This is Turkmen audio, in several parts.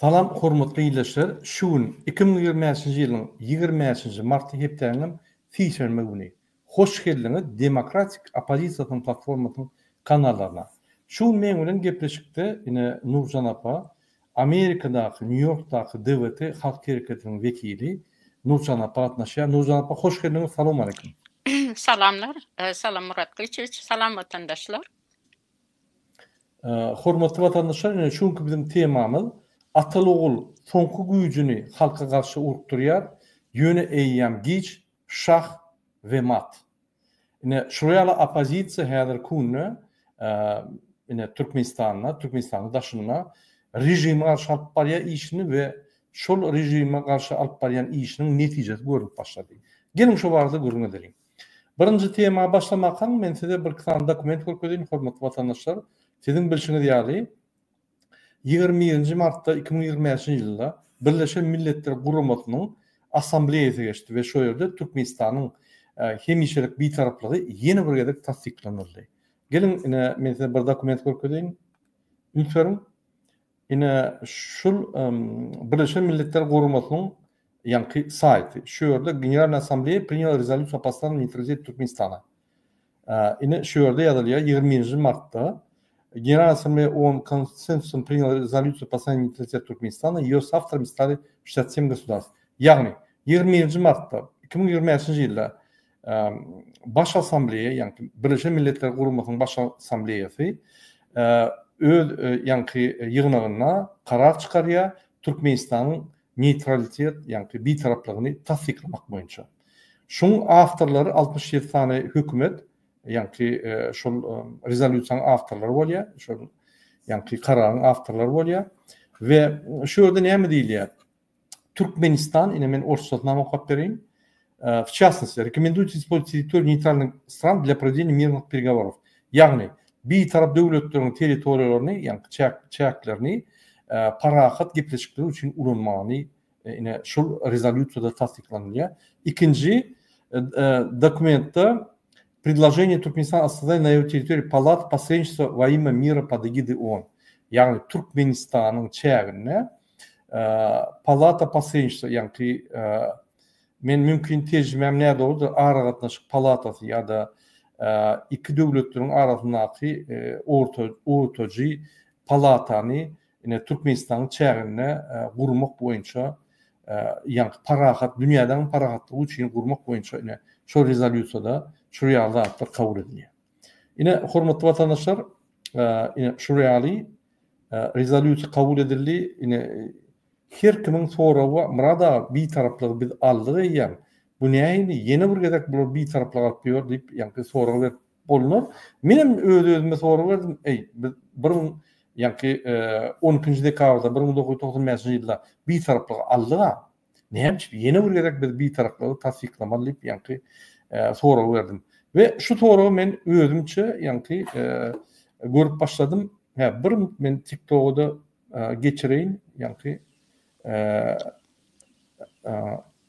Salam hormatly ildeşler şu gün 2025-nji ýylyň 25-nji marty hepdäniňem sişenbe güni. Hoş geldiňiz Demokratik oppozisiýasynyň platformasynyň kanallaryna. Şu gün meň bilen gepleşikde ine Nurjan apa Amerikadaky Nýu-Ýorkdaky DWT halk hereketiniň wekili Nurjan apa gatnaşýar. Nurjan apa hoş geldiňiz salowmaleýkim. Salamlar. Salam Murat Gylyçowiç. Salam watandaşlar. Hormatly watandaşlar ine şu günki biziň temamyz Ataly-ogul soňky güýjüni halka garşy urukdyrýar, ýöne eýýäm giç, şah we mat. Ine şular ýaly oppozisiýa häzirki günde ine Türkmenistanda, Türkmenistanyň daşynda režime garşy alyp barýar işini we şol režime garşy alyp barýan işiniň netijesi görnüp başlady. Geliň şo barada gürrüň edeliň. Birinji tema başlamakaň men size birki sany dokument görkezeýin hormatly watandaşlar. Siziň bilşiňiz ýaly 21-nji martda 2025-nji ýylda Birleşen Milletler Guramasynyň Assambleýasy geçdi we şo ýerde Türkmenistanyň hemişelik Bitaraplygy ýene bir gezek tassyklanyldy. Geliň ine men size bir dokument görkezeýin. Üns beriň. Ine şul Birleşen Milletler Guramasynyň ýaňky saýty. Şu ýerde Generalna Assambleýa prinyala rezolýusiýa o postoýannom neýtralitete Türkmenistana. Ine şu ýerde ýazylýar 21-nji martda Generalna Assambleýa OON konsensusom prinyala rezolýusiýa o postoýannom neýtralitete Türkmenistana, ýe soawtorami stali 67 gosudarstw. Ýagny 21-nji martda 2025-nji ýylda Baş Assambleýa, ýagny Birleşen Milletler Guramasynyň Baş Assambleýasy öz ýaňky ýygnagynda karar çykarýar Türkmenistanyň neýtralitet, ýagny bitaraplygyny tassyklamak boýunça. Şuň awtorlary 67 sany hökümet, ýagny şol rezolýusiýanyň awtorlary bolýar, şol ýagny kararyň awtorlary bolýar we şu ýerde näme diýilýär? Türkmenistan, ine men orsçasynam okap bereýin. W частности, рекомендуется использовать территорию нейтральных стран для проведения мирных переговоров. Ýagny, bitarap döwletleriň territoriýalaryny, ýagny çäk, çäklerini parahat gepleşikler üçin ulanmagyny ine şol rezolýusiýada tassyklanylýar. Ikinji dokumentde Предложение Türkmenistana о создании на его территории палат посредничества во имя мира под эгидой ООН. Ýagny Türkmenistanyň çäginde Palata posredniçestva, ýagny men mümkin terjimäm nädogrydyr, aragatnaşyk palatasy ýa-da iki döwletleriň arasyndaky orta ortajy palatany ine Türkmenistanyň çäginde gurmak boýunça ýagny parahat dünýädäň parahatlygy üçin gurmak boýunça ine şol rezolýusiýada şul ýaly zatlar kabul edilýär. Ine hormatly watandaşlar ine şul ýaly Rezolýusiýa kabul edildi. Ine, her kimiň soragy bar. Myrat aga, bitaraplygy biz aldyk eýýäm. Bu nähili, ýene bir gezek bular bitaraplyk alyp ýör diýip, ýaňky sorag berip bolnar. Menem öz-özüme sorag berdim. Eý, biz bir müň, ýaňky on ikinji dekabrda 1995-nji ýylda bitaraplygy aldyk-a. Näme üçin ýene bir gezek biz bitaraplygy tassyklamaly diýip, ýaňky sorag berdim. We şu soragy men özümçe ýaňky görüp başladym. Hä, bir minut men TikToga-da geçireýin, ýaňky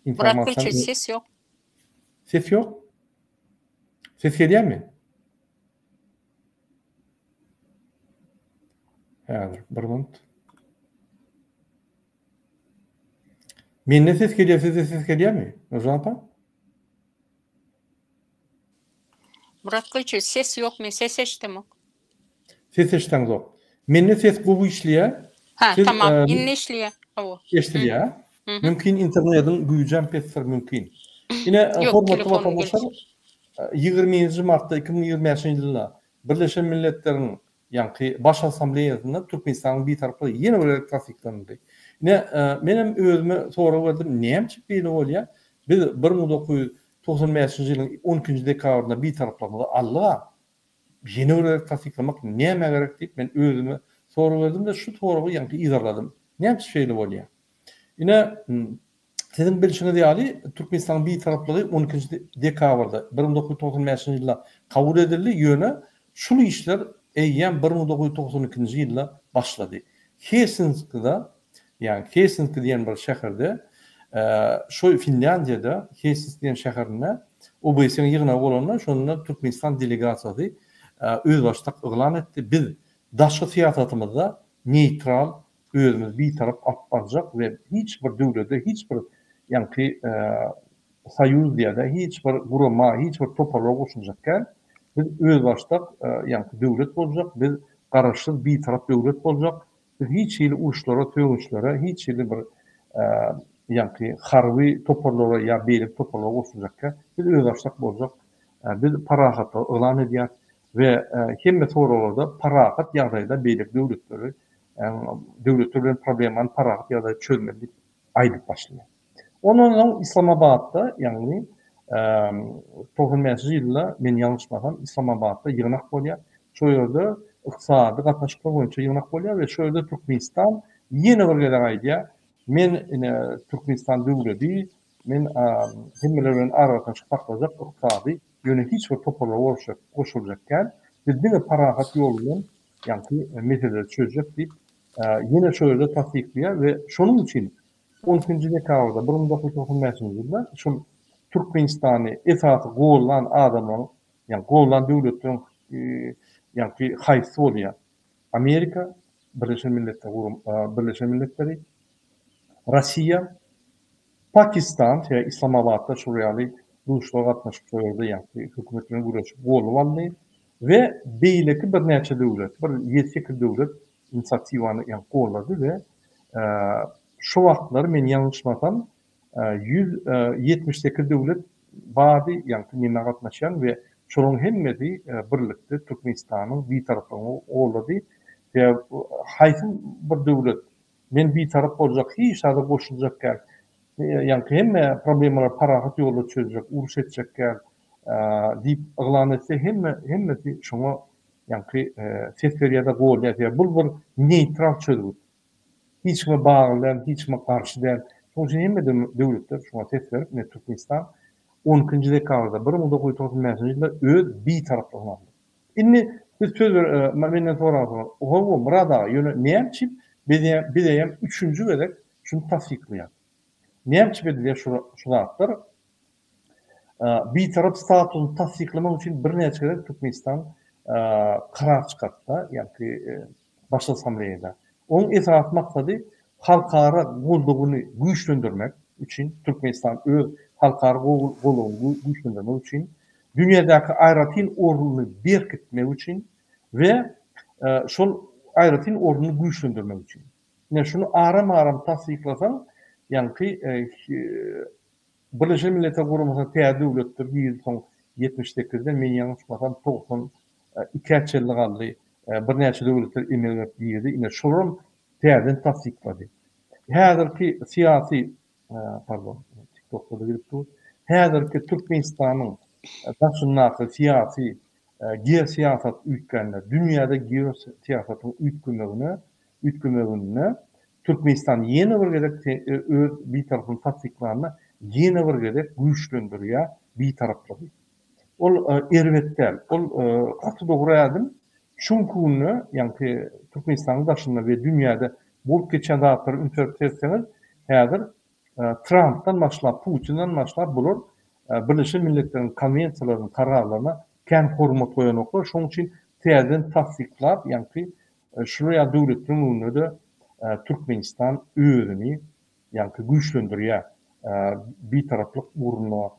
informasiýany. Murat ses ýok. Ses ýok? Ses gelýärmi? Häzir, bir minut. Mende ses gelýär, sizde ses gelýärmi? Nurjan apa? Murat Gylyçow, ses ýok, men ses eşidemok. Ses eşideňzok. Mende ses gowy işleýär. Ha, tamam, indi işleýär. Hawa. Eşidilýär. Mümkin internetiň güýjem pesdir mümkin. Ine, hormatly watandaşlar, 20-nji martda 2025-nji ýylda Birleşen Milletleriň Ýaňky Baş Assambleýasynda Türkmenistanyň Bitaraplygy ýene bir gezek tassyklanyldy. Ine, menem özüme sorag berdim, näme üçin beýle bolýar? Biz 1995-nji ýylyň on ikinji dekabrynda Bitaraplygymyzy aldyk-a. Ýene bir gezek tassyklamak nämä gerek diýip, men özüme sorag berdim-de, şu soragy ýaňky yzarladym. Näme üçin şeýle bolýar? Ine, Siziň bilşiňiz ýaly, Türkmenistanyň Bitaraplygy on ikinji dekabrda 1995-nji ýylda kabul edildi, ýöne şul işler eýýäm 1992-nji ýylda başlady. Helsinkide, ýagny Helsinki diýen bir şäherde, şo Finlýandiýada Helsinki diýen şäherinde OBSE-niň ýygnagy bolanda, şonda Türkmenistan delegasiýasy özbaşdak yglan etdi, biz daşky syýasatymyzda neýtral. özümizi bitarap alyp barjak we hiç bir döwlete, hiç bir ýaňky soýuz diýýär-de, hiç bir gurama, hiç bir toparlara goşuljak däl. Biz özbaşdak ýaňky döwlet boljak, biz garaşsyz bitarap döwlet boljak. Biz hiç hili uruşlara, sögünçlere, hiç hili bir ýaňky harby toparlara ýa beýleki toparlara goşuljak däl. Biz özbaşdak boljak. Biz parahatlygy yglan edýäris we hemme soraglarda parahat ýagdaýda beýleki döwletleri döwletler bilen problemany parahat ýagdaýda çözmeli diýip aýdyp başlaýar. Ondan soň Yslamabatda, ýagny 95-nji ýylda, men ýalňyşmasam, Yslamabatda ýygnak bolýar. Şo ýerde ykdysady gatnaşyklar boýunça ýygnak bolýar we şo ýerde Türkmenistan ýene bir gezek aýdýar, men ine Türkmenistan döwledi, men hemmeler bilen aragatnaşyk saklajak ykdysady, ýöne hiç bir toparlara goşuljak däl. Biz diňe parahat ýol bilen ýaňky meseleleri çözjek diýip, ýene şo ýerde tassyklaýar we şonuň üçin On ikinji dekabrda 1995-nji ýylda şol Türkmenistany esasy gollan adamlaryň, ýagny gollan döwletleriň ýagny haýsy bolýar? Amerika, Birleşen Milletler Birleşen Milletleri, Russiýa, Pakistan, sebäbi Yslamabatda şol ýaly duşuşyga gatnaşyp şol ýerde ýagny hökümet bilen gürleşip gollup aldy we beýleki birnäçe döwlet, bir ýedi-sekiz döwlet inisiatiwany ýagny gollady we şo wagtlar men ýalňyşmasam 178 döwlet bardy ýagny neme gatnaşýan we şolaryň hemmesi birlikde Türkmenistanyň bitaraplygyny gollady we haýsy bir döwlet men bitarap boljak hiç zada goşuljak däl ýagny hemme problemalary parahat ýolda çözjek uruş etjek däl diýip yglan etse hemme hemmesi şoňa Ýaňky ses berýär-de golýar diýýär. Bul bir neýtral çözgüt. Hiç kime bagly däl, hiç kime garşy däl. Şonuň üçin hemme döwletler şuňa ses berip, ine Türkmenistan on ikinji dekabrda 1995-nji ýylda öz bitaraplygyny aldy. Indi siz söz ber, menden sorarsyňyz, Hawa, Myrat aga, ýöne näme üçin biz eýýäm üçünji gezek şuny tassyklaýarys? Näme üçin edilýär şu zatlar? Bitarap statusyny tassyklamak üçin birnäçe gezek Türkmenistan karar çykartdy, ýagny Baş Assambleýada. Onuň esasy maksady halkara goldawyny güýçlendirmek üçin, Türkmenistan öz halkara goldawyny güýçlendirmek üçin, dünýädäki aýratyn ornuny berkitmek üçin we şol aýratyn ornuny güýçlendirmek üçin. Ine, şuny aram-aram tassyklasaň, ýaňky Birleşen Milletler Guramasyna täze döwletler girdi soň 78-den men ýalňyşmasam 92-ä çenli galdy. Birnäçe döwletler emel berip girdi. Ine şolaram täzeden tassyklady. Häzirki syýasy pardon TikTokda-da girip dur. Häzirki Türkmenistanyň daşyndaky syýasy geosyýasat üýtgände, dünýäde geosyýasatyň üýtgemegine üýtgemeginde Türkmenistan ýene bir gezek öz Bitaraplygyny tassyklanda ýene bir gezek güýçlendirýär Bitaraplygy. Ol erbet däl. Ol gaty dogry ädim. Şu günki günde, ýaňky Türkmenistanyň daşynda we dünýäde bolup geçýän zatlara üns berip seretseňiz, häzir Trampdan başlap, Putinden başlap bular Birleşen Milletleriň konwensiýalaryna, kararlaryna kän hormat goýanoklar. Şonuň üçin täzeden tassyklap, ýaňky Şular ýaly döwletleriň öňünde-de Türkmenistan özüni ýaňky güýçlendirýär. Bitaraplyk ugrunda,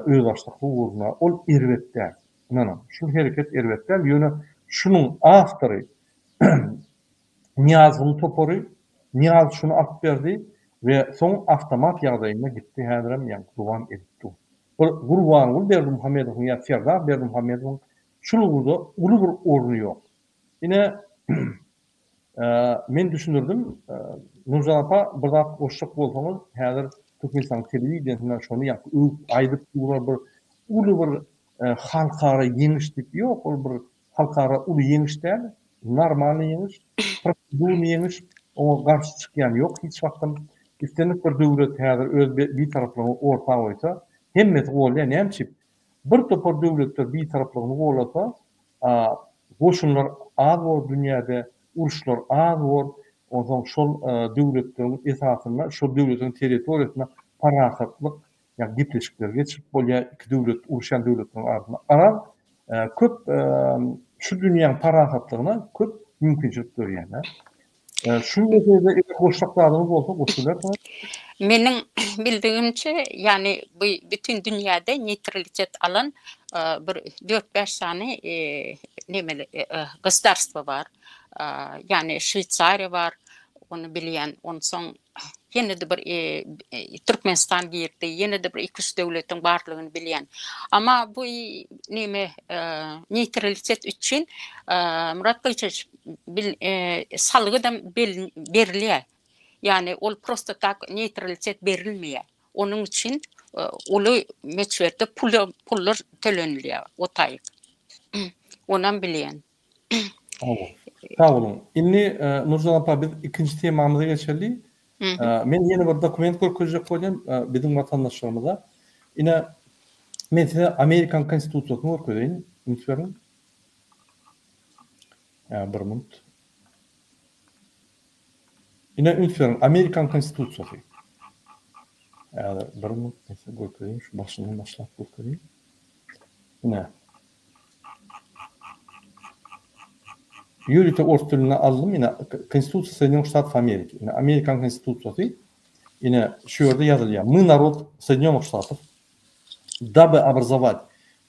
özbaşdaklyk ugrunda ol erbet däl. Ynanyň, şul hereket erbet däl, ýöne şunuň awtory Nyýazowyň topary, Nyýazow şuny alyp berdi we soň awtomat ýagdaýynda gitdi, häzirem ýaňky dowam edip dur. Bir Gurbanguly Berdimuhamedowyň ýa Serdar Berdimuhamedowyň şul ugurda uly bir orny ýok. Ine, men düşündirdim. Nurjan apa, bir zat goşjak bolsaňyz, häzir Türkmenistanyň telewideniýesinde şony ýaňky öwüp aýdyp durar bir uly bir halkara ýeňiş diýip. Ýok, ol bir halkara uly ýeňiş däl, normalnyý ýeňiş, prosedurnyý ýeňiş, oňa garşy çykýan ýok hiç wagtam. Islendik bir döwlet häzir öz bitaraplygyny orta goýsa, hemmesi goldaýar. Näme üçin? Bir topar döwletler bitaraplygyny golasa, goşunlar az bor dünýäde, uruşlar az bor, onsoň şol döwletleriň esasynda, şol döwletiň territoriýasynda parahatlyk, ýagny gepleşikleri geçirip bolýar iki döwlet, uruşýan döwletleriň arasynda. Aral köp şu dünýäň parahatlygyna köp mümkinçilik dörýär. Şu meselede eger goşjak zadyňyz bolsa goşup bilersiňiz. Meniň bildigimçe, ýagny bu bütin dünýäde neýtralitet alan bir dört-bäş sany nemeli gosdarstwo bar. Ýagny Şweýsariýa bar, ony bilýän. Onsoň ýene-de bir Türkmenistan girdi, ýene-de bir iki-üç döwletiň barlygyny bilýän. Amma bu neme neýtralitet üçin Murat Gylyçowiç bil salgydam berilýär. Ýagny ol prosta tak neýtralitet berilmeýär. Onuň üçin uly möçberde pullar tölenilýär o taýyk. Onam bilýän. Hawa. Sag boluň. Indi Nurjan apa biz ikinji temamyza geçeli. Men ýene bir dokument görkezjek bolýan biziň watandaşlarymyza. Ine men size Amerikan konstitusiýasyny görkezeýin. Üns beriň. Bir minut. Ine üns beriň Amerikan konstitusiýasy. Häzir bir minut men size görkezeýin. Şu başyndan başlap görkezeýin. Ine. Ýörite ors dilinde aldym, ine, Konstitusiýa Soýedinennyh Ştatov Ameriki. Ine, Amerikan Konstitusiýasy, ine, şu ýerde ýazylýar. Мы народ Соединенных Штатов, дабы образовать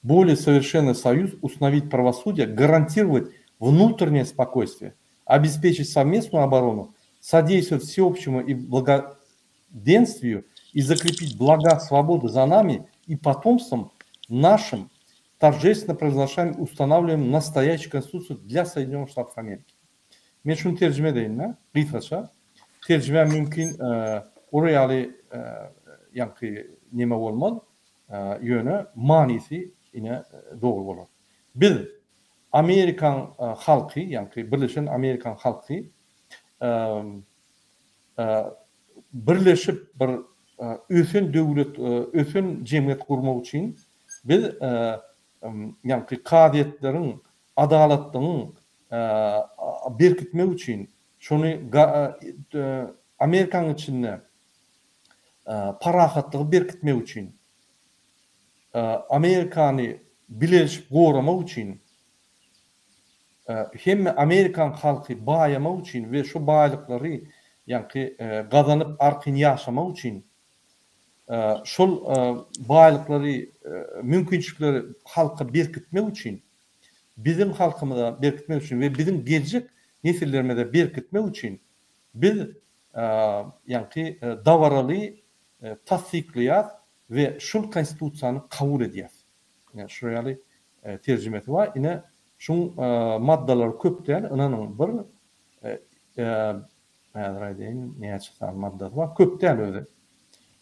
более совершенный союз, установить правосудие, гарантировать внутреннее спокойствие, обеспечить совместную оборону, содействовать всеобщему и благоденствию и закрепить блага свободы за нами и потомством нашим, торжественно провозглашаем, устанавливаем настоящую конституцию для Соединенных Штатов Америки. Men şuny terjime edeýin-dä, gysgaça. Terjime mümkin olar ýaly ýaňky neme bolmaz, ýöne manysy ine dogry bolar. Biz Amerikan halky, ýaňky Birleşen Amerikan halky birleşip bir ösen döwlet, ösen jemgyýet gurmak üçin biz ýaňky kazyýetleriň adalatlygyň berkitmek üçin şony Amerikanyň içinde parahatlygy berkitmek üçin Amerikany bileleşip goramak üçin hemme amerikan halky baýamak üçin we şu baýlyklary ýaňky gazanyp arkaýyn ýaşamak üçin şol baýlyklary mümkinçilikleri halka berkitmek üçin biziň halkymyza berkitmek üçin we biziň geljek nesillerimize berkitmek üçin biz ýaňky dabaraly tassyklaýas we şul konstitusiýany kabul edýäs. Ine şular ýaly terjimesi bar. Ine şuň maddalary köp däl, ynanyň bir häzir aýdaýyn näçe sany maddasy bar, köp däl özi.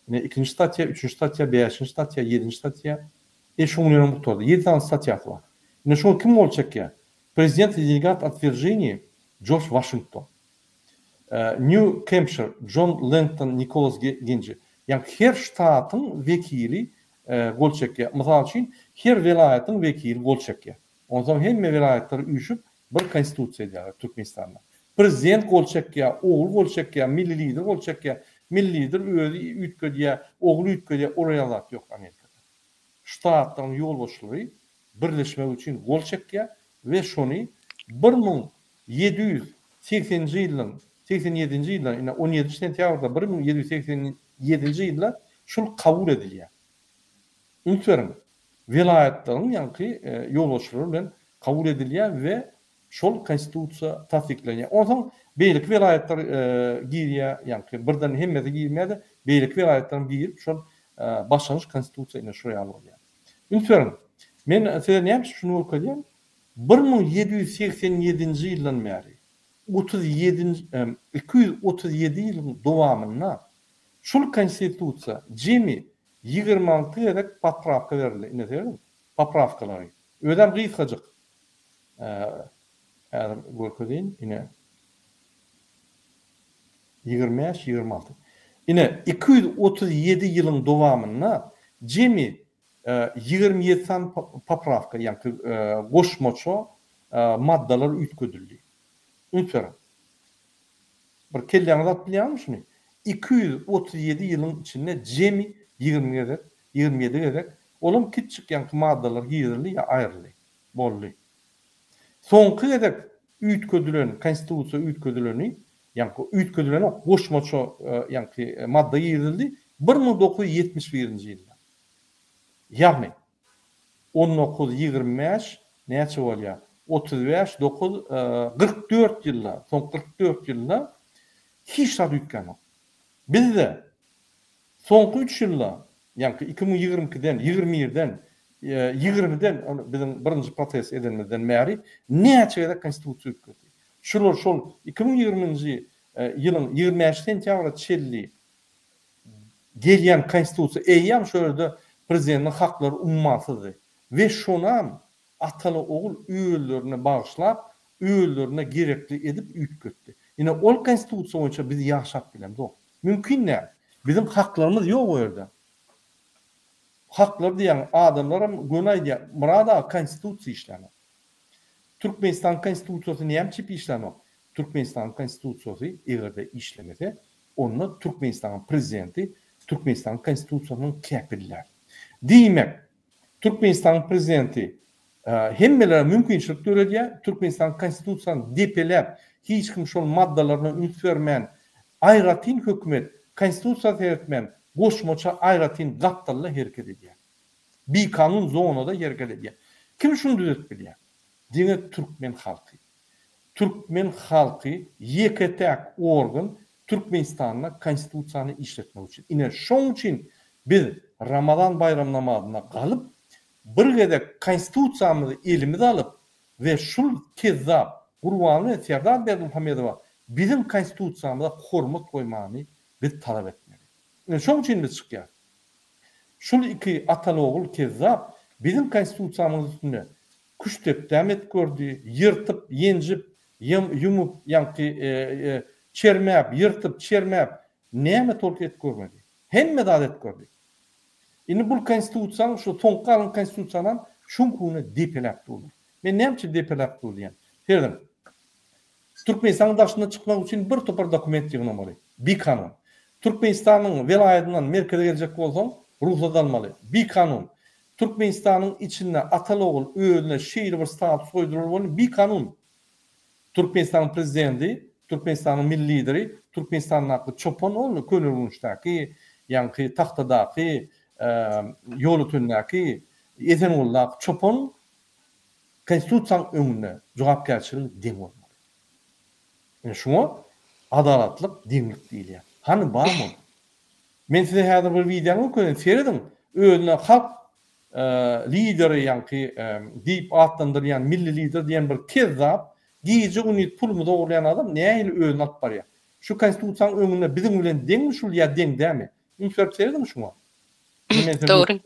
Ine ikinji statýa, üçünji statýa, bäşinji statýa, ýedinji statýa. E şuň bilen gutardy. Ýedi sany statýasy bar. Ine şuňa kim gol çekýär? Prezident i delegat от Wirjinii Jorj Waşington. Nýu Kempşir Jon Lengton Nikolas Genji. Ýagny her ştatyň wekili gol çekýär. Mysal üçin, her welaýatyň wekili gol çekýär. Onsoň hemme welaýatlar üýşüp bir konstitusiýa edýärler Türkmenistanda. Prezident gol çekýär, ogly gol çekýär, milli lider gol çekýär. Milli lider özi üýtgedýär, ogly üýtgedýär, olar ýaly zat ýok Amerikada. Ştatlaryň ýolbaşçylary birleşmek üçin gol çekýär we şony 1780-nji ýyldan, 87-nji ýyldan, ine, on ýedinji sentýabrda 1787-nji ýylda şul kabul edilýär. Üns beriň, welaýatlaryň ýaňky ýolbaşçylary bilen kabul edilýär we şol konstitusiýa tassyklanýar. Onsoň beýleki welaýatlar girýär, ýaňky birden hemmesi girmeýär-de, beýleki welaýatlaram girip, şol başlangyç konstitusiýa ine şol ýaly bolýar. Üns beriň, men size näme üçin şuny görkezýän? 1787-nji ýyldan bäri 37-nji, 237 ýylyň dowamynda şul konstitusiýa jemi 26 gezek poprawka berildi. Ine serediň, poprawkalary. Özem gysgajyk. Häzir görkezeýin, ine. 25, 26. Ine, 237 ýylyň dowamynda jemi 27 sany poprawka, ýagny goşmaça maddalar üýtgedildi. Üns beriň. Bir kelläňize alyp bilýäňizmi şuny? 237 ýylyň içinde jemi 20 gezek, 27 gezek, olam kiçjik ýaňky maddalar girizildi ýa aýryldy. Boldy. Soňky gezek üýtgedilen, konstitusiýa üýtgedileni. Ýaňky üýtgedilenok, goşmaça ýaňky madda girizildi 1971-nji ýylda. Ýagny 19, 25 näçe bolýar? 35, 9, 44 ýylda, soňky 44 ýylda hiç zat üýtgänok. Bizde soňky üç ýylda, ýaňky 2022-den, 21-den, 20-den biziň birinji protest edenimizden bäri näçe gezek konstitusiýa üýtgedi. Şular şol 2020-nji ýylyň 25 sentýabra çenli gelýän konstitusiýa eýýäm şo ýerde prezidentiň haklary ummasyzdy we şonam ataly ogul özlerine bagyşlap özlerine gerekli edip üýtgetdi. Ine ol konstitusiýa boýunça biz ýaşap bilemzok. Mümkin däl. Biziň haklarymyz ýok o ýerde. Haklar diýýäň adamlaram göni aýdýar Myrat aga konstitusiýa işlänok. Türkmenistanyň konstitusiýasy näme üçin işlänok? Türkmenistanyň konstitusiýasy egerde işlemese onda Türkmenistanyň prezidenti Türkmenistanyň konstitusiýasynyň käpili däl. Diýmek, Türkmenistanyň prezidenti hemmelere mümkinçilik döredýär, Türkmenistanyň konstitusiýasyny depeläp, hiç kim şol maddalaryna üns bermän, aýratyn hökümet konstitusiýa seretmän goşmaça aýratyn gapdalda hereket edýär. Bikanun zonada hereket edýär. Kim şuny düzetip bilýär? Diňe türkmen halky. Türkmen halky ýeke-täk organ Türkmenistanda konstitusiýany işletmek üçin. Ine şoň üçin biz Ramazan baýram namazyna galyp bir gezek konstitusiýamyzy elimize alyp we şul kezzap Gurbanguly Serdar Berdimuhamedowa biziň konstitusiýamyza hormat goýmagyny biz talap etmeli. Ine şoň üçin biz çykýas. Şul iki ataly-ogul kezzap biziň konstitusiýamyzyň üstünde küştdepdäm et gördi, ýyrtyp, ýenjip, ýumup, ýaňky çermäp, ýyrtyp, çermäp, näme tolk et görmedi. Hemme zat et gördi. Indi bul konstitusiýaň, şu soňky galan konstitusiýanam şuňky güne depeläp durlar. Men näme üçin depeläp dur diýýän. Serediň. Türkmenistanyň daşyna çykmak üçin bir topar dokument ýygnamaly. Bikanun. Türkmenistanyň welaýatyndan merkeze geljek bolsaň, rugsat almaly. Bikanun. Türkmenistanyň içinde ataly-ogul özüne şeýle bir status goýdular welin, bikanun. Türkmenistanyň prezidenti, Türkmenistanyň milli lideri, Türkmenistandaky çopan ol Köneürgençdäki, ýaňky Tagtadaky, Ýolötendäki, Esengulydaky çopan Konstitusiýanyň öňünde jogapkärçiligi deň bolmaly. Ine şuňa adalatlyk, deňlik diýilýär. Hany barmy ol? Men size häzir bir wideony görkezeýin, serediň, özüne halk lideri ýaňky diýip atlandyrýan milli lider diýen bir kezzap, gije-gündiz pulumyzy ogurlaýan adam nähili özüni alyp barýar. Şu konstitusiýanyň öňünde biziň bilen deňmi şul ýa deň dälmi? Üns berip serediň şuňa. Dogry.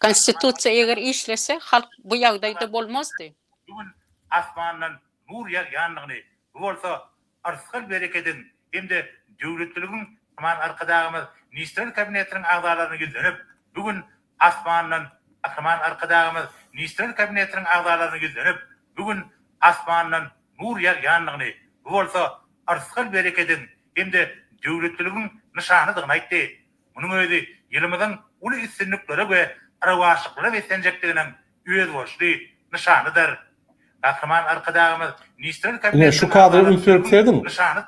Konstitusiýa eger işlese, halk bu ýagdaýda bolmazdy. Bu gün asmandan nur ýagýandygyny, bu bolsa yrsgal-berekediň hem-de döwletliligiň Gahryman Arkadagymyz Ministrler Kabinetiniň agzalaryna ýüzlenip, bu gün asmandan Gahryman Arkadagymyz Ministrler Kabinetiniň agzalaryna ýüzlenip, bu gün asmandan nur ýagýandygyny, bu bolsa yrsgal-berekediň hem-de döwletliligiň nyşanydygyny aýtdy. Munuň özi ýylymyzyň uly üstünliklere we rowaçlyklara beslenjekdiginiň özboluşly nyşanydyr. Gahryman Arkadagymyz Ministrler Ine Kabinetiniň şu kadra üns berip agzalarynyň serediň. nyşany.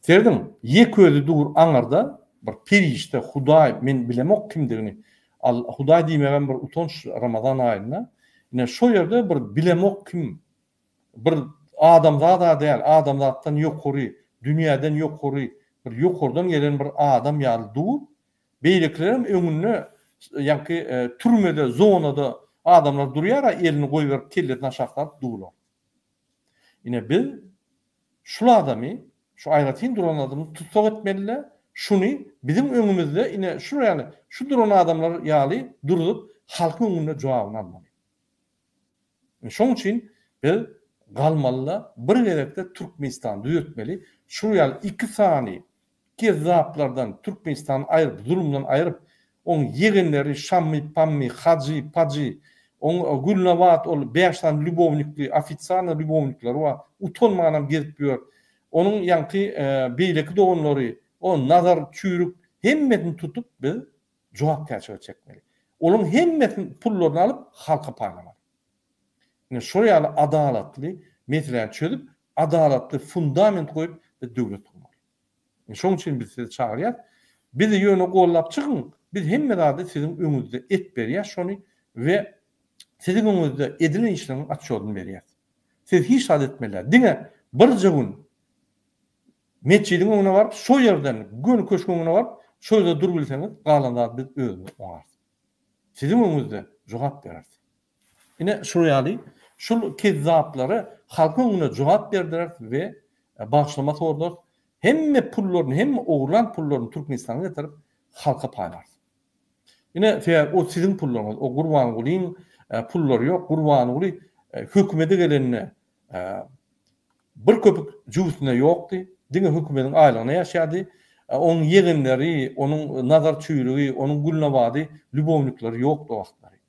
Serediň, ýek özi dur aňyrda bir perişde, Hudaý, men bilemok kimdigini. Al, Hudaý diýmegem bir utanç Ramazan aýynda. Ine şo ýerde bir bilemok kim. Bir adamzad-a däl, adamzatdan ýokary, dünýäden ýokary, bir ýokardan gelen bir adam ýaly dur. Beýlekilerem öňünde ýaňky türmede, zonada adamlar durýar-a, elini goýberip, kellesini aşak salyp durlar. Ine biz şul adamy, şu aýratyn duran adamy tussag etmeli-de, şuny biziň öňümizde ine şul ýaly, şu duran adamlar ýaly durzup, halkyň öňünde jogabyny almaly. Şoň üçin biz galmalyda bir gezekde Türkmenistany düzetmeli. Şul ýaly iki sany kezzaplardan Türkmenistany aýryp zulumdan aýryp oň ýegenleri Şammy Pammy Hajy Pajy oň Gülnabat ol bäş sany lýubownikli ofitsialny lýubownikleri bar utanmanam gezip ýör onuň ýaňky beýleki doganlary o Nazar çüýrük hemmesini tutup biz jogapkärçilige çekmeli. Olaryň hemmesiniň pullaryny alyp halka paýlamaly. Ine şol ýaly adalatly meseläni çözüp, adalatly fundament goýup biz döwlet gurmaly. Şoň üçin biz sizi çagyrýas. Bizi ýöne gollap çykyň, biz hemme zady siziň öňüňizde et berýäs şony we siziň öňüňizde edilen işleriň otçodyny berýäs. Siz hiç zat etmeli däl. Diňe birje gün metjidiň öňüne baryp, şo ýerden göni köşgüň öňüne baryp, şo ýerde durubilseňiz, galan zady biz özümiz oňarys. Siziň öňüňizde jogap bereris. Ine şul ýaly şul kezzaplara halkyň öňünde jogap berdireris we bagyşlama sordarys. Hemme pullaryny, hemme ogurlan pullaryny Türkmenistana getirip halka paýlarys. Ine sebäbi o siziň pullaryňyz, o Gurbangulyň pullary ýok. Gurbanguly hökümete gelende bir köpük jübüsinde ýokdy. Diňe hökümetiň aýlygyna ýaşaýardy. Onuň ýegenleri, onuň Nazar Çüýrügi, onuň Gülnabady lýubownikleri ýokdy o wagtlary.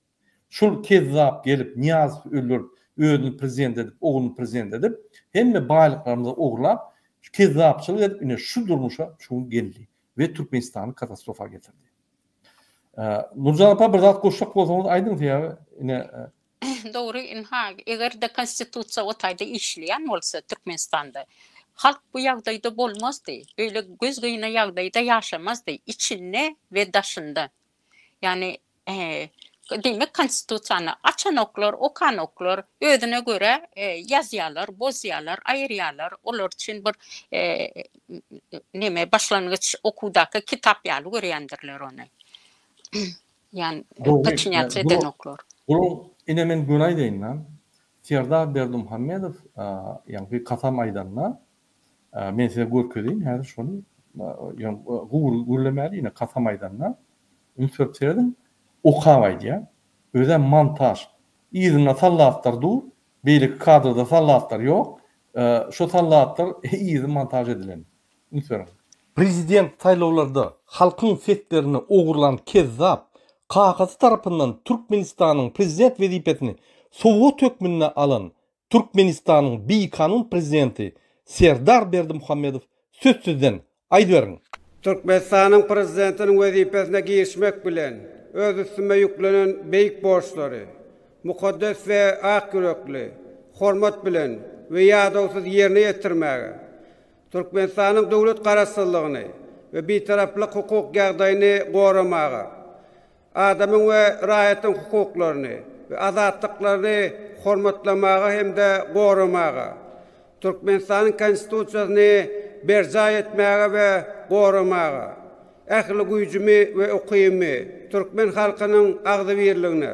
Şul kezzap gelip Nyýazowy öldürip özüni prezident edip ogluny prezident edip hemme baýlyklarymyzy ogurlap kezzapçylyk edip ine şu durmuşa şu gün geldi we Türkmenistany katastrofa getirdi. Nurjan apa bir zat goşjak bolsaňyz aýdyň sebäbi ine Dogry ynha egerde konstitusiýa o taýda işleýän bolsa Türkmenistanda halk bu ýagdaýda bolmazdy beýle göz gyna ýagdaýda ýaşamazdy içinde we daşynda. Ýagny, diýmek, Konstitusiýany açanoklar, okanoklar, özüne görä ýazýarlar, bozýarlar, aýyrýarlar. Olar üçin bir neme, başlangyç okuwdaky kitap ýaly görýändirler ony. Ýagny, podçinýatsa edenoklar. Dogry, ine men göni aýdaýyn-da, Serdar Berdimuhamedow ýaňky kasam aýdanda, Men size görkezeýin häzir şony. Ýöne gury gürlemäli ine kasam aýdanda üns berip serediň. Okap aýdýar. Özem montaž. Yzynda sallatlar dur. Beýleki kadrda sallatlar ýok. Şo sallatlar yzy montaž edilen. Üns beriň. Prezident saýlawlarda halkyň seslerini ogurlan kezzap, kakasy tarapyndan Türkmenistanyň prezident wezipesini sowgat hökmünde alan Türkmenistanyň bikanun prezidenti Serdar Berdimuhamedow söz sizden, aýdyberiň! Türkmenistanyň Prezidentiniň wezipesine girişmek bilen, öz üstüme ýüklenen beýik borçlary mukaddes we ak ýürekli, hormat bilen we ýadawsyz ýerine ýetirmäge, Türkmenistanyň döwlet Garaşsyzlygyny we Bitaraplyk hukuk ýagdaýyny goramaga, Adamyň we raýatyň hukuklaryny we azatlyklaryny hormatlamaga hem-de goramaga, Türkmenistanyň Konstitusiýasyny berjaý etmäge we goramaga, ähli güýjümi we ukybymy türkmen halkynyň agzybirligine,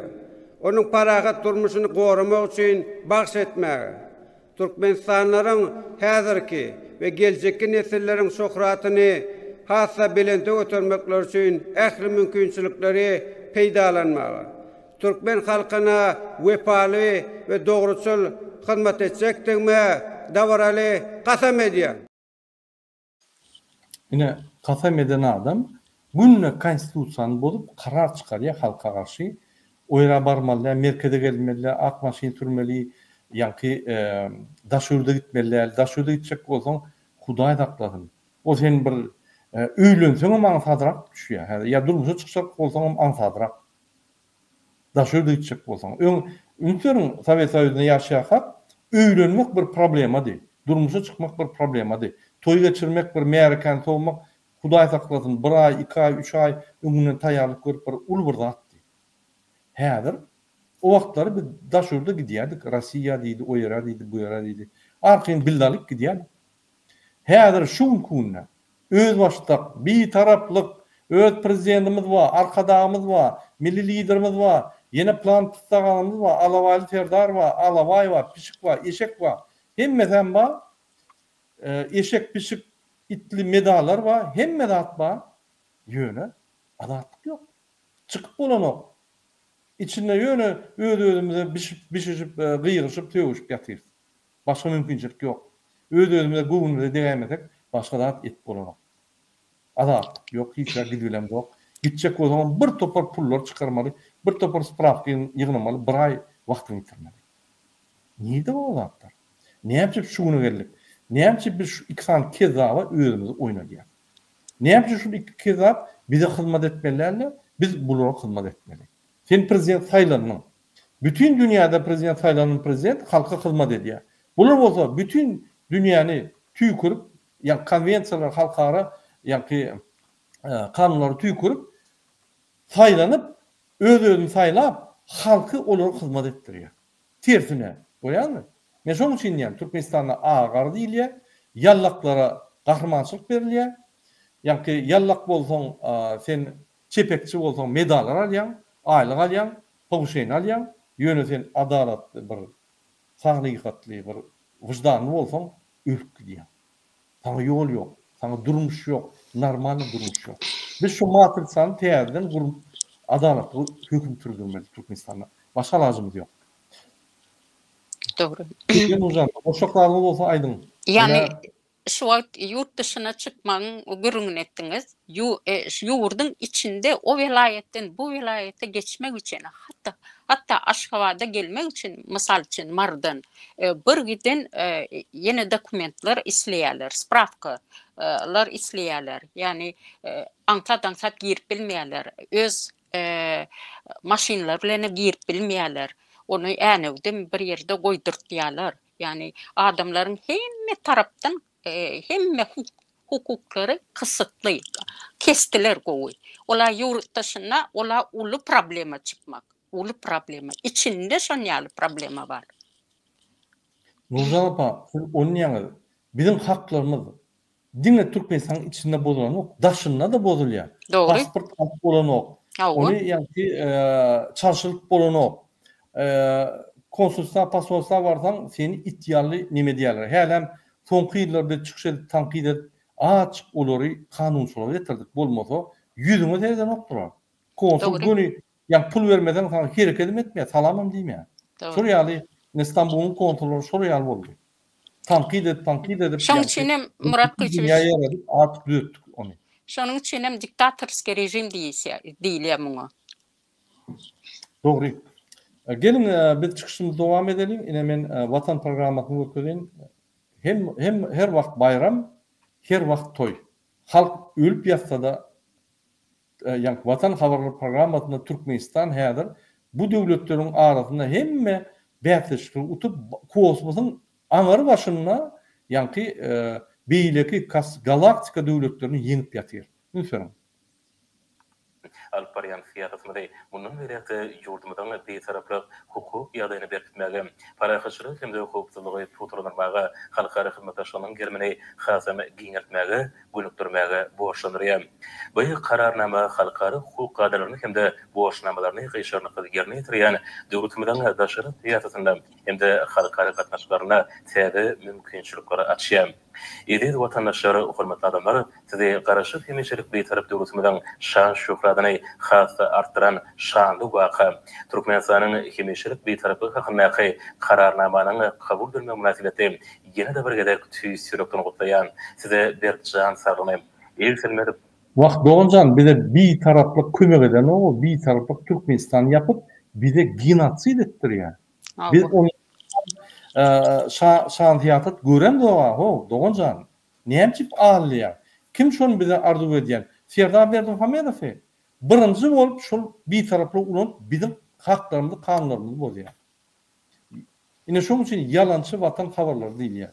onuň parahat durmuşyny goramak üçin bagyş etmäge, Türkmenistanlylaryň häzirki we geljekki nesilleriň şöhratyny has-da belente götermekleri üçin ähli mümkinçilikleri peýdalanmaga, türkmen halkyna wepaly we dogruçyl hyzmat etjekdigime dabaraly kasam edýän. Ine, kasam eden adam günde konstitusiýany bozup karar çykarýar halka garşy. O ýere barmaly däl, merkeze gelmeli däl, ak maşyn sürmeli, ýaňky daş ýurda gitmeli däl. Daş ýurda gitjek bolsaň, Hudaý saklasyn. O sen bir öýlenseňem aňsadrak düşýär häzir. Ýa durmuşa çykjak bolsaňam aňsadrak. Daşary ýurda gitjek bolsaň. Öň, üns beriň, Sowet Soýuzynda ýaşaýarkak, öýlenmek bir problemady. Durmuşa çykmak bir problemady. Toý geçirmek, bir märekäni sowmak, Hudaý saklasyn, bir aý, iki aý, üç aý öňünden taýýarlyk görüp bir uly bir zatdy. Häzir, o wagtlary biz daşary ýurda gidýärdik, Rossiýa diýdi, o ýere diýdi, bu ýere diýdi. Arkaýyn bilet alyp gidýärdik. Häzir şu günki günde özbaşdak, bitaraplyk, öz prezidentimiz bar, Arkadagymyz bar, Milli Liderimiz bar, ýene plan pyssaganymyz bar, Alabaýly Serdar bar, Alabaý bar, pişik bar, eşek bar, hemmesem bar, eşek, pişik, itli medallar bar, hemme zat bar, ýöne azatlyk ýok. Çykyp bolanok. Içinde ýöne öz-özümize bişip, bişişip, gygyryşyp, sögüşip ýatyrys. Başga mümkinçilik ýok. Öz-özümize göwnümize degäýmesek, başga zat edip bolanok. Azatlyk ýok, hiç ýere gidibilemzok. Gitjek bolsaňam bir topar pullar çykarmaly, bir topar sprawka ýygnamaly, bir aý wagtyňy ýitirmeli. Nirde bar o zatlar? Näme üçin şu güne geldik? Näme üçin biz şu iki sany kezzaba özümizi oýnadýas? Näme üçin şul iki kezzap bize hyzmat etmeli däl-de, biz bulara hyzmat etmeli? Sen prezident saýlandyň. Bütin dünýäde prezident saýlanan prezident halka hyzmat edýär. Bular bolsa bütin dünýäni tüýkürip ýaňky konwensiýalara, halkara ýaňky kanunlara tüýkürip, saýlanyp, öz-özüni saýlap, halky olara hyzmat etdirýär. Tersine, görýäňmi? Men şonuň üçin diýýän, Türkmenistanda agar diýilýär, ýallaklara gahrymançylyk berilýär. Ýaňky ýallak bolsaň, sen çepekçi bolsaň medallar alýaň, aýlyk alýaň, powşeniýe alýaň, ýöne sen adalatly bir salykatly bir wyždanly bolsaň ölüp gidýäň. Saňa ýol ýok, saňa durmuş ýok, normalny durmuş ýok. Biz şu matrisany täzeden gurup adalatly höküm sürdürmeli Türkmenistanda. Başga alajymyz ýok. Dogry. Türkmen Nurjan, goşjak zadyňyz bolsa aýdyň. Ýagny Şu wagt ýurt dyşyna çykmagyň gürrüňini etdiňiz. Ýurduň içinde o welaýatdan bu welaýata geçmek üçin, hatda hatda Aşgabada gelmek üçin, mysal üçin, Marydan bir giden ýene dokumentler isleýärler, sprawka lar isleýärler. Ýagny aňsat-aňsat girip bilmeýärler. Öz maşynlary bilenem girip bilmeýärler. Ony Änewde bir ýerde goýdurtýarlar. Ýagny adamlaryň hemme tarapdan hemme hukuklary kysytly, kesdiler gowy. Ola ýurt daşynda ola uly problema çykmak, uly problema. Içinde şon ýaly problema bar. Nurjan apa, siz ony diýýäňiz, biziň haklarymyz Diňe Türkmenistanyň içinde bozulanok, daşynda-da bozulýar. Dogry. Pasport alyp bolanok. Hawa. Ony ýaňky çalşyryp bolanok. Konsulstwa, posolstwa barsaň, seni it ýaly neme edýärler. Hälem soňky ýyllar biz çykyş edip, tankyt edip, azjyk olary kanunçylyga getirdik. Bolmasa, ýüzüňe seredenokdylar. Konsul Dogry. göni ýaňky pul bermeseň saňa herekedem etmeýär, salamam diýmeýär. Dogry. Şol ýaly, ine Stambulyň konsullary şol ýaly boldy. Tankyt edip, tankyt edip, Şoň üçin hem Murat Gylyçowiç dünýä ýaradyp, artyk düzetdik ony. Şonuň üçin hem diktatorskiý režim diýilse, diýilýär muňa. Dogry. Geliň, biz çykyşymyzy dowam edeliň. Ine men Watan programmasyny görkezeýin. Hem hem her wagt baýram, her wagt toý. Halk ölüp ýatsa-da Ýaňky Watan habarlar programmasynda Türkmenistan häzir bu döwletleriň arasynda hemme bäsleşikleri utup, kosmosyň aňyr başynda ýaňky beýleki galaktika döwletlerini ýeňip ýatyr. Üns beriň. Alyp barýan syýasatymyzy mundan beýläk-de ýurdumyzyň Bitaraplyk hukuk ýagdaýyny berkitmäge, parahatçylygy hem-de howpsuzlygy pugtalandyrmaga, halkara hyzmatdaşlygynyň gerimini hasam giňeltmäge gönükdirmäge borçlandyrýar. Bu Kararnama halkara hukuk kadalaryny hem-de borçnamalaryny gyşarnyksyz ýerine ýetirýän döwletimiziň daşary syýasatynda hem-de halkara gatnaşyklarynda täze mümkinçilikleri açýar. Eziz watandaşlar, hormatly adamlar, sizi Garaşsyz hemişelik Bitarap döwletimiziň şan-şöhratyny has-da artdyran şanly waka, Türkmenistanyň hemişelik Bitaraplygy hakyndaky Kararnamanyň kabul edilmegi mynasybetli Ýene-de bir gezek tüýs ýürekden gutlaýan. Size berk jan saglygyny, egsilmez. Wah doganjan bize bitaraplyk kömek edenogo bitaraplyk Türkmenistany ýapyp bize genosid etdirýär biz ony şan syýasat göremzoga how doganjan näme üçin alýar kim şony bize arzuw edýän Serdar Berdimuhamedowy birinji bolup şol bitaraplygy ulanyp biziň haklarymyzy kanunlarymyzy bozýar. Ine şoň üçin ýalançy watan habarlary diýilýär.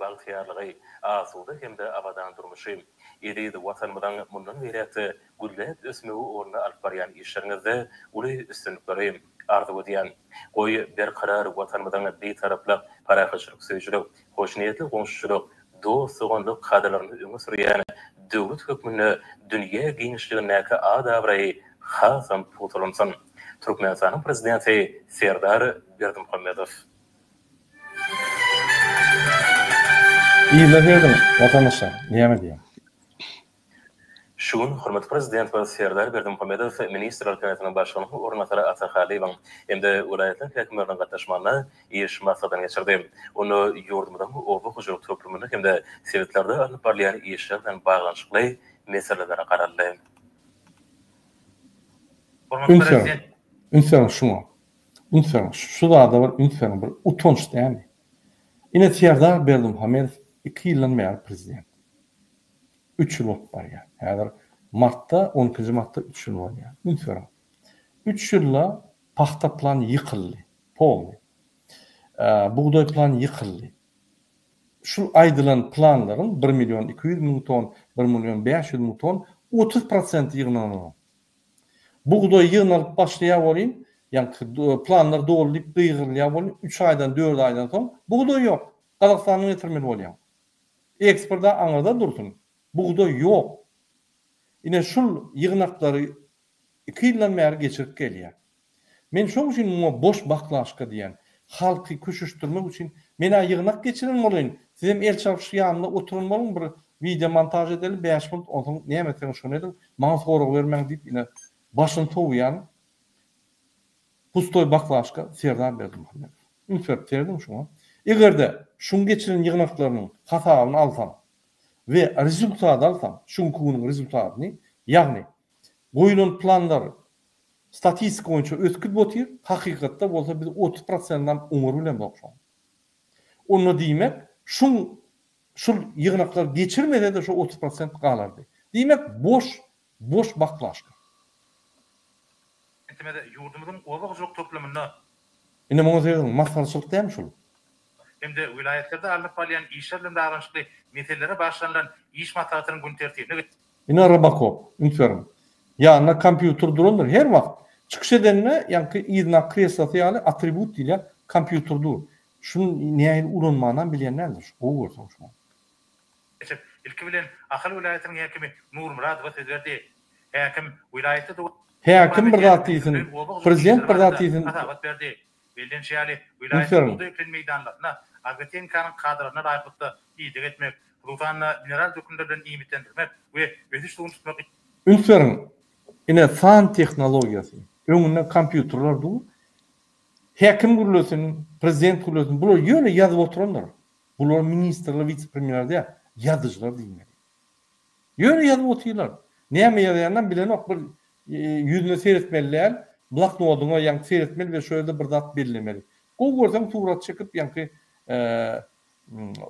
Bagtyýarlygy, asuda hem-de abadan durmuşy, eziz Watanymyzyň mundan beýläk-de gülläp ösmegi ugrunda alyp barýan işleriňizde uly üstünlikleri arzuw edýän. Goý, berkarar Watanymyzyň Bitaraplyk, parahatçylyk söýüjilik, hoşniýetli goňşuçylyk, dost-doganlyk kadalaryny öňe sürýän döwlet hökmünde dünýä giňişligindäki at-abraýy hasam pugtalansyn! Türkmenistanyň Prezidenti Serdar Berdimuhamedow. Yzyna serediň, watandaşlar, näme diýýär? Şu gün hormatly Prezidentimiz Serdar Berdimuhamedow Ministrler Kabinetiniň Başlygynyň orunbasary Ata Hallyýewiň hem-de welaýatlaryň häkimleriniň gatnaşmagynda iş maslahatyny geçirdi. Onda ýurdumyzyň oba hojalyk toplumynda hem-de sebitlerde alnyp barylýan işler bilen baglanyşykly meselelere garaldy. Üns beriň. Üns beriň şuňa. Üns beriň. Şu zada bir üns beriň. Bir utanç dälmi? Ine Serdar Berdimuhamedow iki ýyldan bäri prezident. Üç ýyl bolup barýar. Häzir martda, on ikinji martda üç ýyl bolýar. Üns beriň. Üç ýylda pagta plany ýykyldy. Polny. Bugdaý plany ýykyldy. Şul aýdylan planlaryň bir million 200 müň ton, bir million 500 müň ton 30 prosenti ýygnananok. Bugdaý ýygnalyp başlaýar welin, ýaňky planlar doly diýip gygyrylýar welin, üç aýdan, dört aýdan soň bugdaý ýok. Gazagystandan getirmeli bolýaň. Eksport-a aňyrda dursun, bugdaý ýok. Ine şul ýygnaklary iki ýyldan bäri geçirip gelýär. Men şoň üçin muňa boş baklaşka diýýän. Halky köşeşdirmek üçin men-ä ýygnak geçiren bolaýyn, sizem el çarpyşyp ýanynda oturan boluň bir wideo montaž edeli bäş minut onsoň näme etseňiz şony ediň, maňa sorag bermäň diýip ine başyny sowýan pustoý baklaşka Serdar Berdimuhamedow. Üns berip serediň şuňa. Eger-de şuň geçiren ýygnaklarynyň hasabyny alsaň we rezultady alsaň, şu günki günüň rezultatyny, ýagny goýulan planlar Statistika boýunça ösüp gidip otyr, hakykatda bolsa biz 30 prosentinem oňar bilemzok şoň. Onda diýmek, şuň şul ýygnaklar geçirmese-de şo 30 prosent galardy. Diýmek, boş, boş baklaşka. Prezidentimiz ýurdumyzyň oba hojalyk toplumynda Ine muňa serediň, masgaraçylyk dälmi şul? Hem-de welaýatlarda alnyp barylýan işler bilen baglanyşykly meselelere bagyşlanylan iş maslahatynyň gün tertibine Ine Robokop, üns beriň. Ýanynda kompýuter durandyr her wagt. Çykyş edende ýaňky yzyndaky kreslosy ýaly atribut diýilýär, kompýuter dur. Şuny nähili ulanmanam bilýän däldir şu, gowy görseň şuny. Geçip, ilki bilen Ahal welaýatynyň häkimi Nurmyradowa söz berdi. Häkim welaýatda dowam Häkim bir edýän zat diýsin, üznüksiz oba hojalyk prezident işleri bir zat barada diýsin. hasabat berdi. Bellenişi ýaly, Üns welaýatyň beriň. bugdaý ekilen meýdanlaryna agrotehnikanyň kadalaryna laýyklykda ideg etmek, hususan-da, mineral dökünler bilen iýmitlendirmek we ösüş suwuny tutmak Üns beriň, ine san tehnologiýasy. Öňünde kompýuterler dur. Häkim gürlesin, prezident gürlesin, bular ýöne ýazyp oturandyr. Bular ministrler, wise-premýerler däl, ýazyjylar diýmeli. Ýöne ýazyp otyrlar. Näme ýazýanynam bilenok, bir ýüzüne seretmeli däl, bloknodyňa ýaňky seretmeli we şo ýerde bir zat bellemeli. Gowy görseň surat çekip ýaňky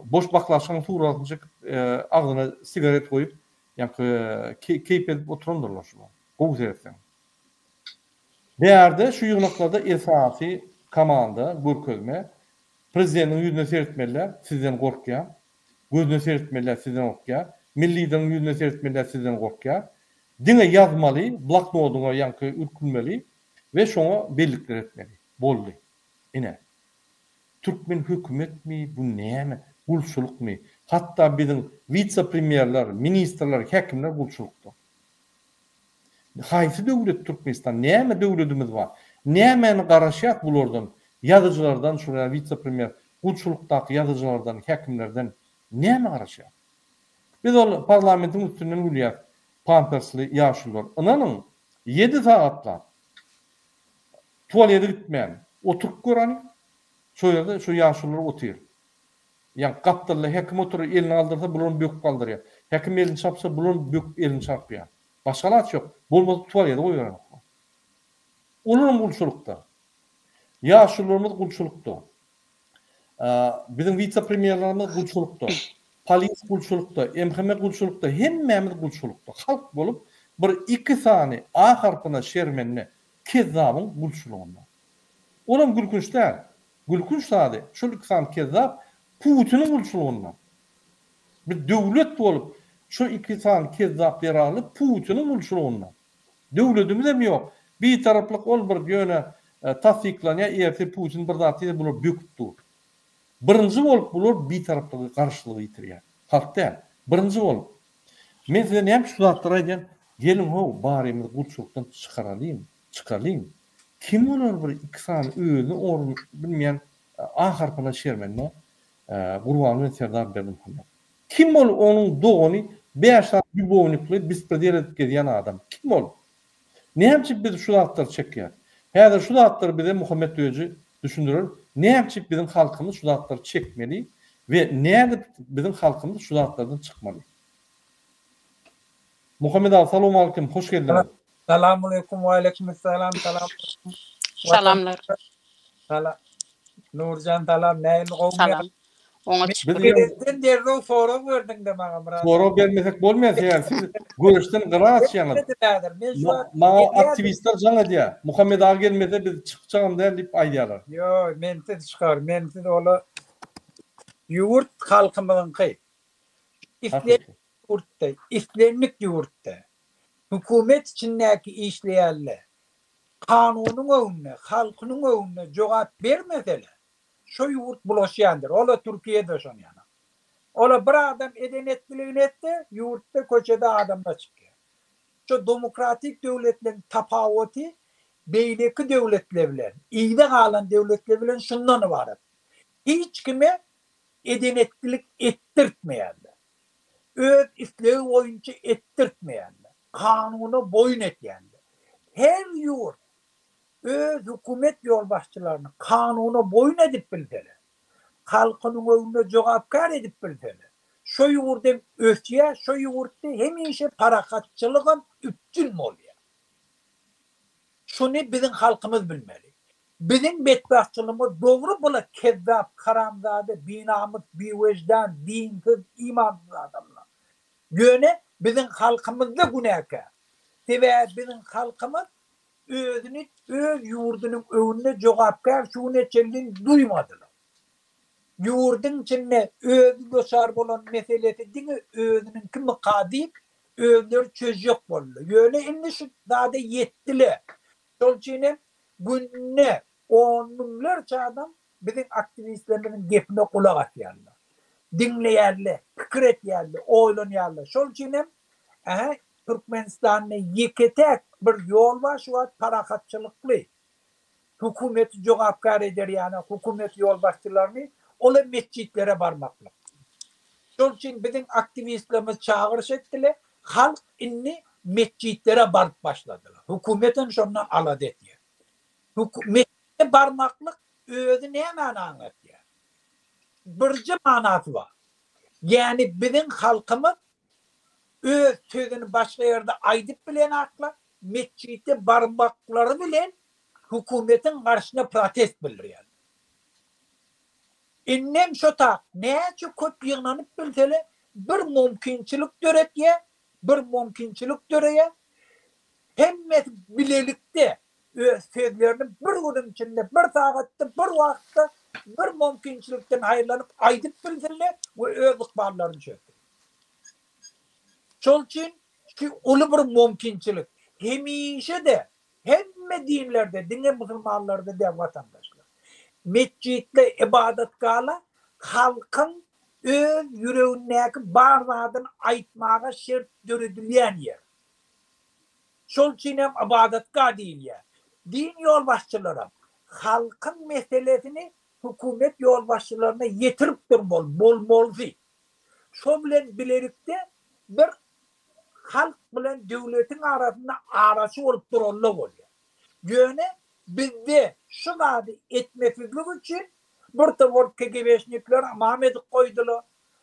boş baklaşkaň suratyny çekip agzyna sigaret goýup ýaňky keýp edip oturandyrlar şular. Gowy seretseň. Bärde şu ýygnaklarda esasy komanda, görkezme prezidentiň ýüzüne seretmeli däl, sizden gorkýar. Gözüne seretmeli däl, sizden gorkýar. Milli Lideriň ýüzüne seretmeli däl, sizden gorkýar. Diňe ýazmaly, bloknodyňa ýaňky ürkülmeli we şoňa bellikler etmeli. Boldy. Ine. Türkmen hökümetmi, bu näme? Gulçulykmy? Hatda biziň wise-premýerler, ministrler, häkimler gulçulykda. Haýsy döwlet Türkmenistan? Näme döwledimiz bar? Nämäni garaşýas bulardan? Ýazyjylardan, şol ýaly wise-premýer, gulçulykdaky ýazyjylardan, häkimlerden näme garaşýas? Biz ol parlamentiň üstünden gülýäs, pampersli ýaşulular. Ynanyň, ýedi sagatlap tualete gitmän oturyp gör hany, şo ýerde şo ýaşulular otyr. Ýa gapdalda häkim oturyr, elini galdyrsa, bularam böküp galdyrýar. Häkim elini çarpsa, bulam böküp elini çarpýar. Başga alaç ýok. Bolmasa tualete goýberenoklar. Olaram gulçulykda. Ýaşulularymyz gulçulykda. Biziň wise-premýerlerimiz gulçulykda. Polis gulçulykda, MHM gulçulykda, hemmämiz gulçulykda. Halk bolup bir iki sany A harpyna şermende kezzabyň gulçulygynda. Olam gülkünç däl. Gülkünç zady, şol iki sany kezzap Putiniň gulçulygynda. Bir döwlet bolup, şo iki sany kezzap zerarly Putiniň gulçulygynda. Döwledimizem ýok. Bitaraplyk ol bir ýöne tassyklanýar, ertir Putin bir zat diýse bular böküp dur. Birinji bolup bular bitaraplygy, garaşsyzlygy ýitirýär. Halk däl. Birinji bolup. Men size näme üçin şu zatlary aýdýan? Geliň how, barymyzy gulçulykdan çykaralyň, çykalyň. Kim olar bir iki sany özüni orun bilmeýän A harpyna şermende Gurban bilen Serdar Berdimuhamedow. Kim ol onuň dogany bäş sany lýubownikli bespredel edip gezýän adam. Kim ol? Näme üçin biz şu zatlary çekýäs? Häzir şu zatlary bize Muhammet Düýeji düşündirer. Näme üçin biziň halkymyz şu zatlary çekmeli we nädip biziň halkymyz şu zatlardan çykmaly? Muhammet aga salowmalikim hoş geldiňiz. Salamaleýkum waleýkim essalam salam. Salamlar. Salam. Nurjan salam nähili gowmy? Salam. Oňa Biz Prezident derrew sorag berdiňde maňa Myrat. Sorag bermesek bolmaýar sebäbi siz göreşden gyra açýaňyz. Häzir men şu wagt Maňa aktiwistler jaň edýär. Muhammet aga gelmese biz çykjagam däl diýip aýdýarlar. Ýok, mensiz çykar. Mensiz ola. Ýurt halkymyzyňky. Islendik ýurtda, islendik ýurtda hökümet içindäki işleýänler kanunyň öňünde, halkynyň öňünde jogap bermeseler, şo ýurt bulaşýandyr. Ola Türkiýede şon ýaly. Ola bir adam eden etdiligini etse, ýurtda köçede adamlar çykýar. Şo demokratik döwletleriň tapawuty beýleki döwletler bilen, yza galan döwletler bilen şundan ybarat. Hiç kime eden-etdilik etdirtmeýärler. Öz islegi boýunça etdirtmeýärler. Kanuna boýun etýärler. Her ýurt öz hökümet ýolbaşçylaryny kanuna boýun edip bilseler, halkynyň öňünde jogapkär edip bilseler, şo ýurt hem ösýär, şo ýurtda hemişe parahatçylygam üpjün bolýar. Şuny biziň halkymyz bilmeli. Biziň betbagtçylygymyz dogry bula kezzap, haramzada, binamys, biwejdan, dinsiz, imansyz adamlar. Ýöne biziň halkymyzda günäkär. Sebäbi biziň halkymyz özüni öz ýurdunyň öňünde jogapkär şu güne çenli duýmadylar. Ýurduň içinde özi duçar bolan meselesi diňe özüniňkimika diýip özleri çözjek boldy. Ýöne indi şu zada ýetdiler. Şol üçin hem günde on müňlerçe adam biziň aktiwistlerimiziň gepine gulak asýarlar. Diňleýärler, pikir etýärler, oýlanýarlar. Şol üçin hem ähä Türkmenistanda ýeke-täk bir ýol bar şu wagt parahatçylykly hökümeti jogapkär eder ýaly hökümet ýolbaşçylaryny ol hem metjitlere barmaklyk. Şol üçin biziň aktiwistlerimiz çagyryş etdiler, halk indi metjitlere baryp başladylar. Hökümet hem şondan alada edýär. Metjide barmaklyk özi nämäni aňladýar? Birje manasy bar. Ýagny biziň halkymyz öz sözüni başga ýerde aýdyp bilenaklar, metjide barmaklary bilen hökümetiň garşyna protest bildirýärler. Indem şo tak näçe köp ýygnanyp bilsele bir mümkinçilik döretýär, bir mümkinçilik döreýär. Hemmesi bilelikde öz sözlerini bir günüň içinde, bir sagatda, bir wagtda bir mümkinçilikden haýyrlanyp aýdyp bilsinler we öz ykballaryny çözsün. Şol üçin şu uly bir mümkinçilik. Hemişe-de hemme dinlerde, diňe musulmanlarda däl watandaşlar. Metjitde ybadatgala halkyň öz ýüregindäki bar zadyny aýtmaga şert döredilýän ýer. Şol üçin hem ybadatga diýilýär. Din ýolbaşçylaram halkyň meselesini hökümet ýolbaşçylaryna ýetirip durmaly, bolmalysy. Şo bilen bilelikde bir halk bilen döwletiň arasynda araçy bolup duranda bolýar. Ýöne bizde şu zady etmesizlik üçin bir topar KGB-şnikleri ymam edip goýdular.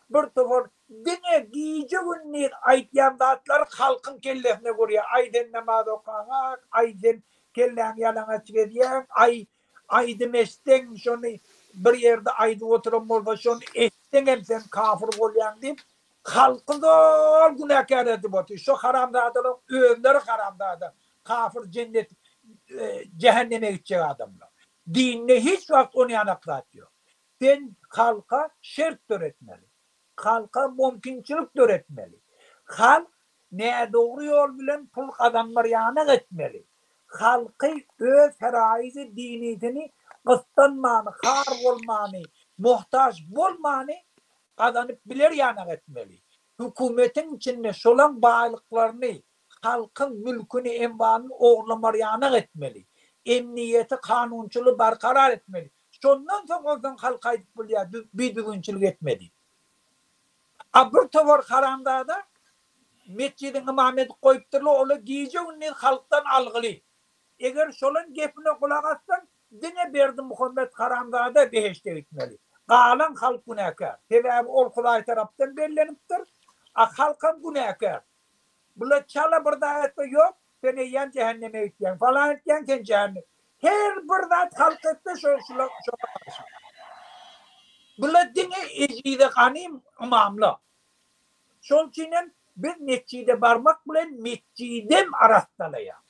Bir topar diňe gije-gündiz aýtýan zatlary halkyň kellesine gurýar. Aý sen namaz okaňak, aý sen kelläňi ýalaňaç gezýäň, aý aýdym eşitseň şony bir ýerde aýdyp oturan bolsa şony eşitseňem sen kafir bolýaň diýip halky zol günäkär edip otyr. Şo haramzadalaryň özleri haramzada, kafir jennet jähenneme gitjek adamlar. Dinde hiç wagt onýanak zat ýok. Sen halka şert döretmeli. Halka mümkinçilik döretmeli. Halk nädogry ýol bilen pul gazanmarýanak etmeli. Halky öz feraýyzy dinisini gyssanmany, har bolmany, muhtaç bolmany gazanyp biler ýanak etmeli. Hökümetiň içinde şolaň baýlyklaryny halkyň mülküni, emwalyny ogurlamarýanak etmeli. Emniýeti, kanunçylygy barkarar etmeli. Şondan soň onsoň halk aýdyp bolýar, bidüzgünçilik etme diýip. A bir towar haramzada metjidiň ymamy edip goýupdyrlar, olar gije-gündiz halkdan algyly. Eger şolaň gepine gulak assaň, diňe Berdimuhamet haramzada behişde gitmeli. Galan halk günäkär. Sebäbi ol Hudaý tarapdan bellenipdir, a halkam günäkär. Bular çala bir zat etse ýok, sen eýýäm jähenneme gitýäň, falan etýäň sen jähennem. Her bir zat halk etse şo şular şoňa garşy. Bular diňe ejize ganym ymamlar. Şol üçin hem biz metjide barmak bilen metjidem arassalaýar.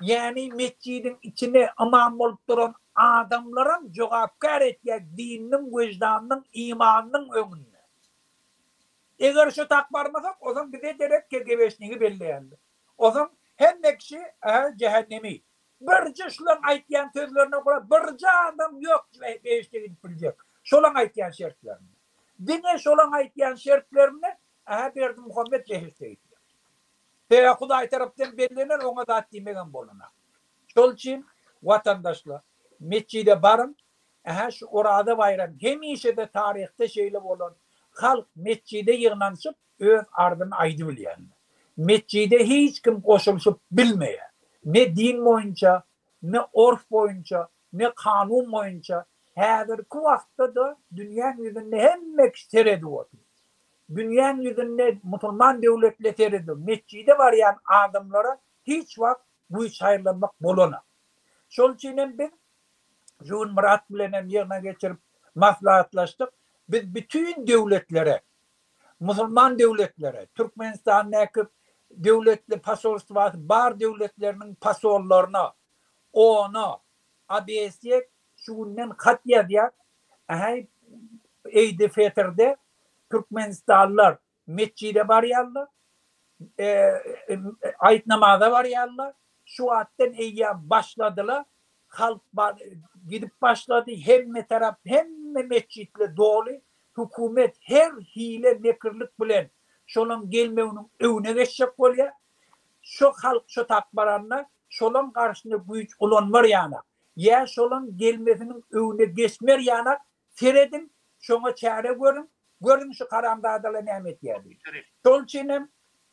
Ýäni metjidiň içine ymam bolup duran adamlaram jogapkär etýär dininiň, weždanynyň, imanynyň öňünde. Eger şu tak barmasak, ozaň bize derek KGB-şnigi belleýärler. Ozaň hemme kişi ähä jähennemi. Birje şulaň aýtýan sözlerine görä birje adam ýok behişde gidip biljek. Şolaň aýtýan şertlerinde. Diňe şolaň aýtýan şertlerinde ähä Berdimuhamet behişde gidýär. Sebäbi Hudaý tarapdan bellenen oňa zat diýmegem bolanak. Şol üçin watandaşlar metjide baryň ähä şu Oraza baýram hemişe-de taryhda şeýle bolan halk metjide ýygnanyşyp öz arzyny aýdybilýändir. Metjide hiç kim goşulyşyp bilmeýär. Ne din boýunça, ne orf boýunça, ne kanun boýunça. Häzirki wagtda-da dünýäň ýüzünde hemme kişi seredip otyr. Dünýäň ýüzünde musulman döwletle seredip, metjide barýan adamlara hiç wagt güýç haýyrlanmak bolanak. Şol üçin hem biz şu gün Myrat bilen hem ýygnak geçirip maslahatlaşdyk. Biz bütin döwletlere Musulman döwletlere, Türkmenistandaky döwletli posolstwasy bar döwletleriniň posollaryna, ona, ABS-e şu günden hat ýazýar, ähäý Eýdi Fetrde türkmenistanlylar metjide barýarlar, aýt namaza barýarlar, şu wagtdan eýýäm başladylar, Halk gidip başlady, hemme tarap, hemme metjitler doly, hökümet her hile mekirlik bilen şolaň gelmeginiň öňüne geçjek bolýar. Şo halk şo tak baranda şolaň garşyna güýç ulanmar ýanak, ýa şolaň gelmesiniň öňüne geçmer ýanak serediň, şoňa çäre görüň, görüň şu haramzadalar näme etýär diýip. Şol üçinem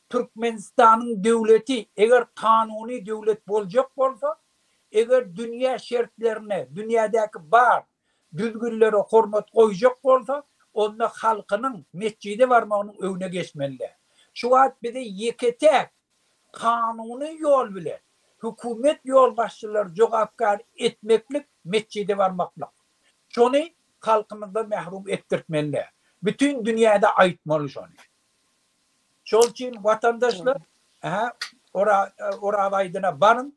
Türkmenistanyň döwleti eger kanuny döwlet boljak bolsa, eger dünýä şertlerine, dünýädäki bar düzgünlere hormat goýjak bolsa, onda halkynyň metjide barmagynyň öňüne geçmeli. Şu wagt bize ýeke-täk kanuny ýol bilen hökümet ýolbaşçylary jogapkär etmeklik metjide barmaklyk. Şony halkymyzdan mährum etdirtmeli. Bütin dünýäde aýtmaly şony. Şol üçin watandaşlar, hä, Oraz aýdyna baryň.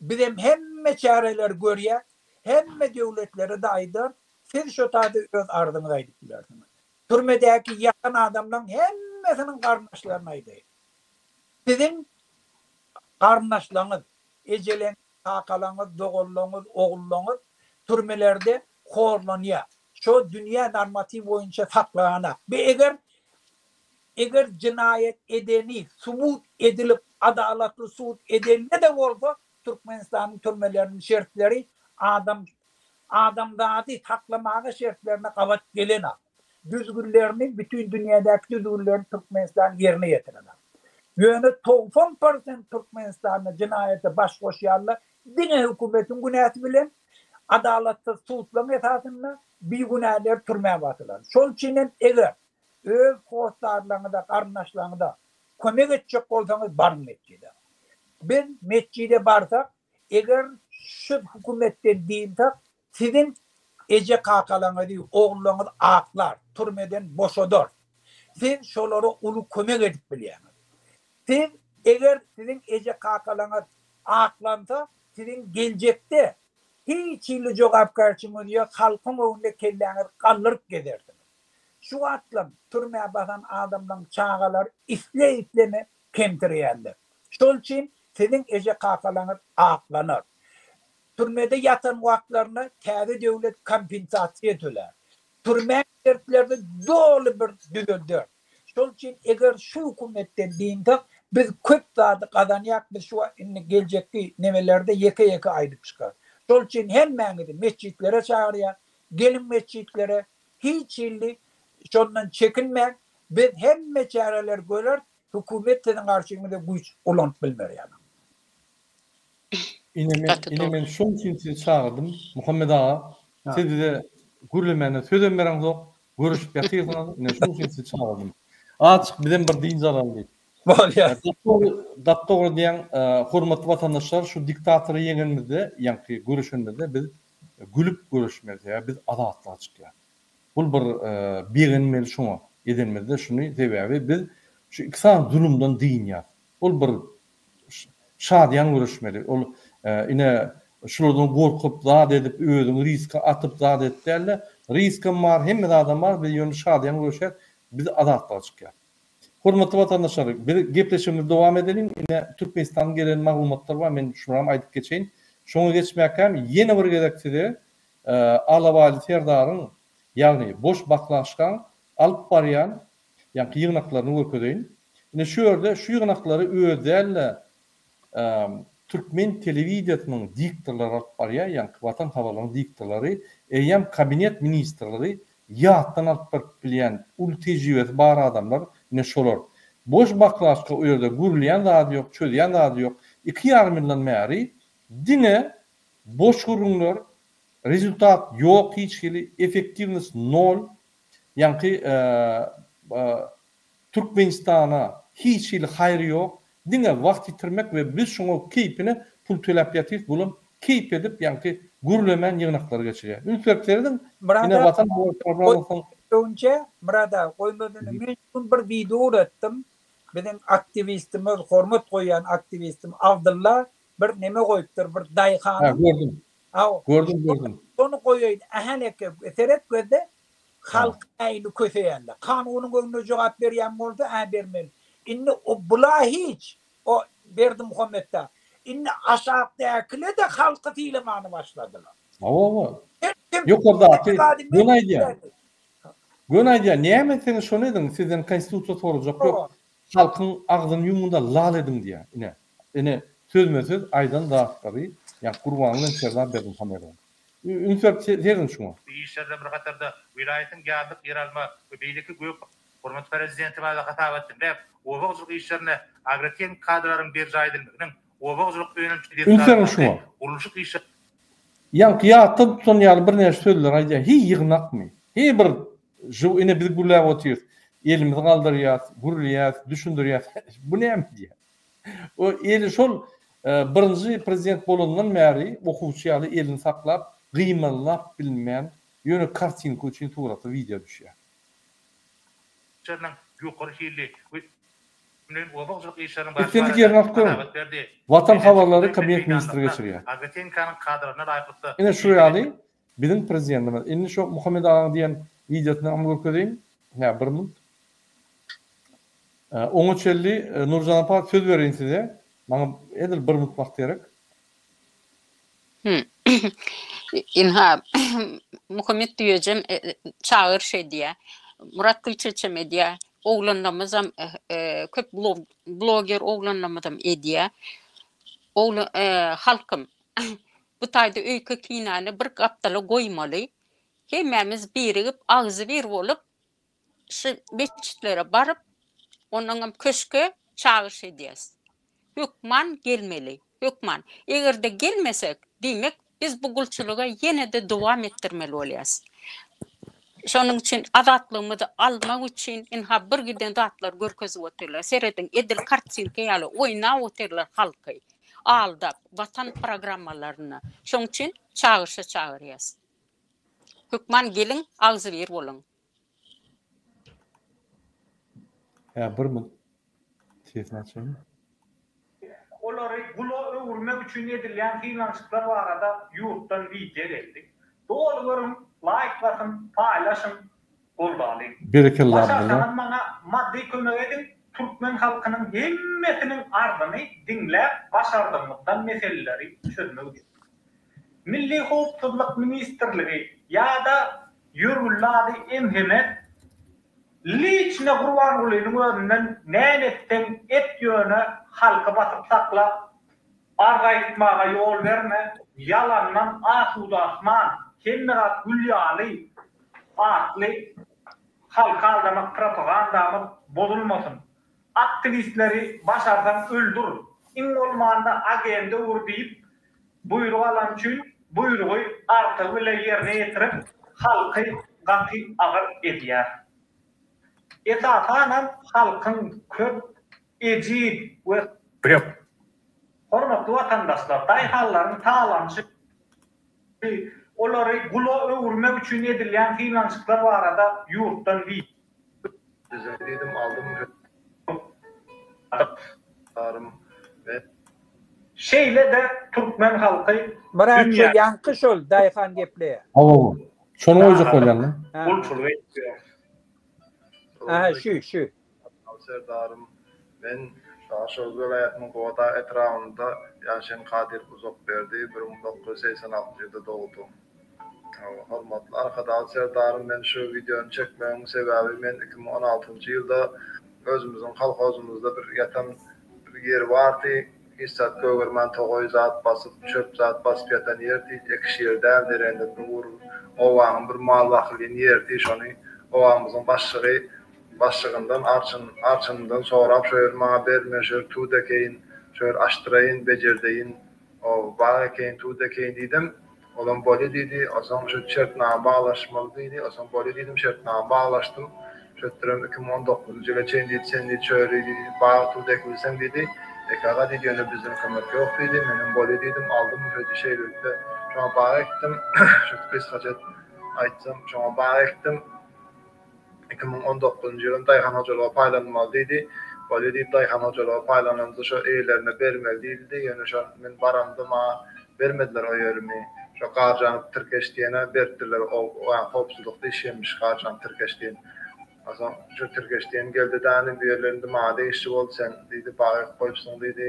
Bizem hemme çäreleri görýäs, hemme döwletlere-de aýdar, siz şo taýda öz arzyňyzy aýdyp bilersiňiz. Türmedäki ýatan adamlaryň hemmesiniň garyndaşlaryna aýdaýyn. Siziň garyndaşlaryňyz, ejeleňiz, kakalaryňyz, doganlaryňyz, ogullaryňyz türmelerde horlanýar. Şo dünýä normatiw boýunça saklanak. Bi eger eger jenaýat edeni subut edilip adalatly sud edildi-de bolsa Türkmenistanyň türmeleriniň şertleri adam adamzady saklamaga şertlerine gabat gelenak. Düzgünlerini bütin dünýädäki düzgünlerini Türkmenistan ýerine ýetirenak. Ýöne 90 prosent Türkmenistanda jenaýata baş goşýanlar diňe hökümetiň günäsi bilen adalatsyz sudlaryň esasynda bigünäler türmä basylar. Şol üçin hem eger öz hossarlaryňyza, garyndaşlaryňyza kömek etjek bolsaňyz baryň metjide. Biz metjide barsak, eger şu hökümetden dynsak, siziň eje-kakalaryňyzy, ogullaryňyzy aklar, türmeden boşadar. Siz şolara uly kömek edip bilýäňiz. Siz eger siziň eje-kakalaryňyz aklansa, siziň geljekde hiç hili jogapkärçiligiňiz ýok, halkyň öňünde kelläňizi galdyryp gezersiňiz. Şu wagtlam türmä basan adamlaryň çagalary isle-isleme kemsireýärler. Şol üçin siziň eje-kakalaryňyz aklanar. Türmede ýatan wagtlarynda täze döwlet kompensasiýa tölär. Türmäň şertlerini doly bir düzelder. Şol üçin eger şu hökümetden dynsak, biz köp zady gazanýak, biz şu wagt indi geljekki nemelerde ýeke-ýeke aýdyp çykarys. Şol üçin hemmäňizi metjitlere çagyrýan, geliň metjitlere, hiç hili şondan çekinmäň, biz hemme çäreleri göreris, hökümet siziň garşyňyza güýç ulanyp bilmer ýaly. Ine men, ine men şoň üçin sizi çagyrdym. Muhammet aga, siz bize gürlemäne sözem bereňzok, görüşip ýatyrsyňyz, ine şoň üçin sizi çagyrdym. Azjyk bizem bir dynç alaly diýip. Bolýar. Gaty dogry diýýäň, hormatly watandaşlar, şu diktatory ýeňenimizde, ýaňky göreşenimizde biz gülüp göreşmeli, sebäbi biz azatlyga çykýas. Bul bir begenmeli şoňa edenimizde şuny, sebäbi biz şu iki sany zulumdan dynýas. Bul bir. Şadyýan göreşmeli. Ol ine şulardan gorkup zat edip özüňi riska atyp zat edip dälde riskam bar hemme zadam bar biz ýöne şadyýan göreşýäs biz azatlyga çykýas. Hormatly watandaşlar biz gepleşigimizi dowam edeliň ine Türkmenistandan gelen maglumatlar bar men şulam aýdyp geçeýin. Şoňa geçmäkäm ýene bir gezek size Alabaýly serdaryň ýagny boş baklaşkaň alyp barýan ýaňky ýygnaklaryny görkezeýin. Ine şu ýerde şu ýygnaklary özi däl-de türkmen telewidiýasynyň diktorlary alyp barýar, ýaňky Watan habarlarynyň diktorlary, eýýäm kabinet ministrligi ýatdan alyp baryp bilýän uly tejribesi bar adamlar ine şolar. Boş baklaşka o ýerde gürleýän zady ýok, çözýän zady ýok. Iki ýarym ýyldan bäri diňe boş gürrüňler, rezultat ýok hiç hili, effektiwnost nol. Ýaňky Türkmenistana hiç hili haýry ýok, diňe wagt ýitirmek we biz şoňa keýpine pul töläp ýatyrys, bulam keýp edip ýaňky gürlemän ýygnaklary geçirýär. Üns berip serediň, ine Watan habar programmasynyň. Öňçe Myrat aga goýmazdan öň men şu gün bir wideo ugratdym, biziň aktiwistimiz, hormat goýýan aktiwistim Abdylla bir neme goýupdyr, bir daýhanyň. Hä gördüm. Gördüm gördüm. Şony goýaýyn, ähä seret gözde Halk äýni köseýänler. Kanunyň öňünde jogap berýän bolsa, ä bermeli. Indi o bula hiç, o Berdimuhametda. Indi aşakdäkile-de halky sylamany başladylar. Hawa, hawa. Ýokardaky göni aýdýar. Göni aýdýar, näme etseňiz şony ediň, sizden konstitusiýa sorajak ýok. Halkyň agzyny ýumuň-da lal ediň diýýär. Ine, ine sözme-söz aýdan zatlary, ýa Gurbanguly bilen Serdar Berdimuhamedowyň. Üns berip serediň şuňa. Bu işler bilen bir hatarda, welaýatyň ýazlyk ýeralma we beýleki gök Hormatly Prezidentimize hasabat diňläp, oba hojalyk işlerinde agrotehniki kadalaryň berjaý edilmeginiň, oba hojalyk önümçilik Üns beriň desgalarynyň şuňa. gurluşyk işleri. Ýaňky ýatdan tutan ýaly birnäçe sözler aýdýar. Hiý ýygnakmy? Hiý bir žiw ine biz gürläp otyrys. Elimizi galdyrýas, gürleýäs, düşündirýäs. Bu näme diýýär. O eli şol birinji prezident bolandan bäri okuwçy ýaly elini saklap, gymyldap bilmän, ýöne kartinka üçin surata wideo düşýär. Işleriniň ýokary hilli we Bilen oba hojalyk işleriniň barşy Islendik ýerini barada alyp görüň. hasabat berdi. Watan Prezidentiň habarlary goýberen kabinet ministri meýdanlarynda geçirýär. agrotehnikanyň kadalaryna laýyklykda Ine şu ýaly biziň prezidentimiz. Indi şo Muhammet agaň diýen wideosyny hem görkezeýin. Hä bir minut. Oňa çenli Nurjan apa söz bereýin size. Maňa edil bir minut wagt gerek. Ynha, Muhammet düýejem çagyryş edýär. Myrat Gylyçeçem edýär. Oglanlarymyzam köp bloger oglanlarymyzam edýär. Oglan halkym bu taýda öýke-kinäni bir gapdala goýmaly. Hemmämiz birigip, agzybir bolup Şu metjitlere baryp, onnoňam köşke çagyryş edýäs. Hökman gelmeli, hökman. Eger-de gelmesek, diýmek, biz bu gulçulyga ýene-de dowam etdirmeli bolýas. Şonuň üçin azatlygymyzy almak üçin ynha bir giden zatlar görkezip otyrlar. Serediň, edil kartinka ýaly oýnap otyrlar halky aldap, Watan programmalarynda. Şonuň üçin çagyryşa çagyrýas. Hökman geliň, agzybir boluň. Hä bir minut sesini açaýyn. Olary gula öwürmek üçin edilýän synanyşyklar barada ýurtdan wideo geldi. Doly görüň, laýk basyň, paýlaşyň, goldalyň. Berekella Abdylla. Başarsaňyz maňa maddy kömek ediň, türkmen halkynyň hemmesiniň arzyny diňläp başardygymyzdan meseleleri çözmek üçin. Milli howpsuzlyk ministrligi ýa-da ýörgünli ady MHM liçne Gurbangulynyň özünden näme etseň et ýöne halky basyp sakla arz aýtmaga ýol berme ýalandan asuda asman hemme zat gül ýaly atly halky aldamak propagandamyz bozulmasyn aktiwistleri başarsaň öldür iň bolmanda agende ur diýip Buýruk alan üçin buýrugy artygy bile ýerine ýetirip, halky gaty agyr ezýär. Esasanam halkyň köp, ejiz we. Hormatly watandaşlar, daýhanlaryň talaňçy, olary gula öwürmek üçin edilýän synanyşyklar barada ýurtdan wi. Diýdim aldym. Şeýle-de türkmen halky Myrat şu ýaňky şol daýhan gepleýär. Hawa. Şony goýjak bolýan-da. Gulçulyk edip Aha şu şu. Al Serdarym men Daşoguz welaýatynyň Gubadag etrabynda ýaşaýan Kadyr Uzakberdi 1986 ýylda dogdum. Hormatly Arkadag Serdarym men şu wideony çekmegiň sebäbi men 2016 ýylda özümiziň kolhozymyzda bir ýatan bir ýeri bardy hiç zat gögermän togaý zat basyp çöp zat basyp ýatan ýerdi ekiş ýeri däldi rende bir gury obanyň bir mal bakylýan ýerdi şony obamyzyň başlygy başlygyndan arçyn arçynyndan sorap şo ýeri maňa ber men şo ýeri tut ekeýin şo ýeri açdyraýyn bejerdeýin o bag ekeýin tut ekeýin diýdim olam bolýa diýdi osoň şu şertnama baglaşmaly diýdi osoň bolýa diýdim şertnama baglaşdym şötdürem 2019-njy ýyla çenli diýdi sen diýdi şo ýeri diýdi bag tut ekibilseň diýdi eke aga diýdi ýöne bizden kömek ýok diýdi menem bolýa diýdim aldym şöýdip şeýlelikde şoňa bag ekdim şu gysgaça aýtsam şoňa bag ekdim. 2019-njy ýylam daýhan hojalyga paýlanmaly diýdi. Bolýa diýip daýhan hojalyga paýlananda şo eýelerine bermeli diýildi. Ýöne şo men baramda maňa bermediler o ýerimi. Şo Garjanow Tirkeş diýene beripdirler. O howpsuzlykda işleýänmiş Garjanow Tirkeş diýen. Onsoň şo Tirkeş diýen geldi däni bu ýerler indi maňa degişli boldy sen diýdi bag ekip goýupsyň diýdi.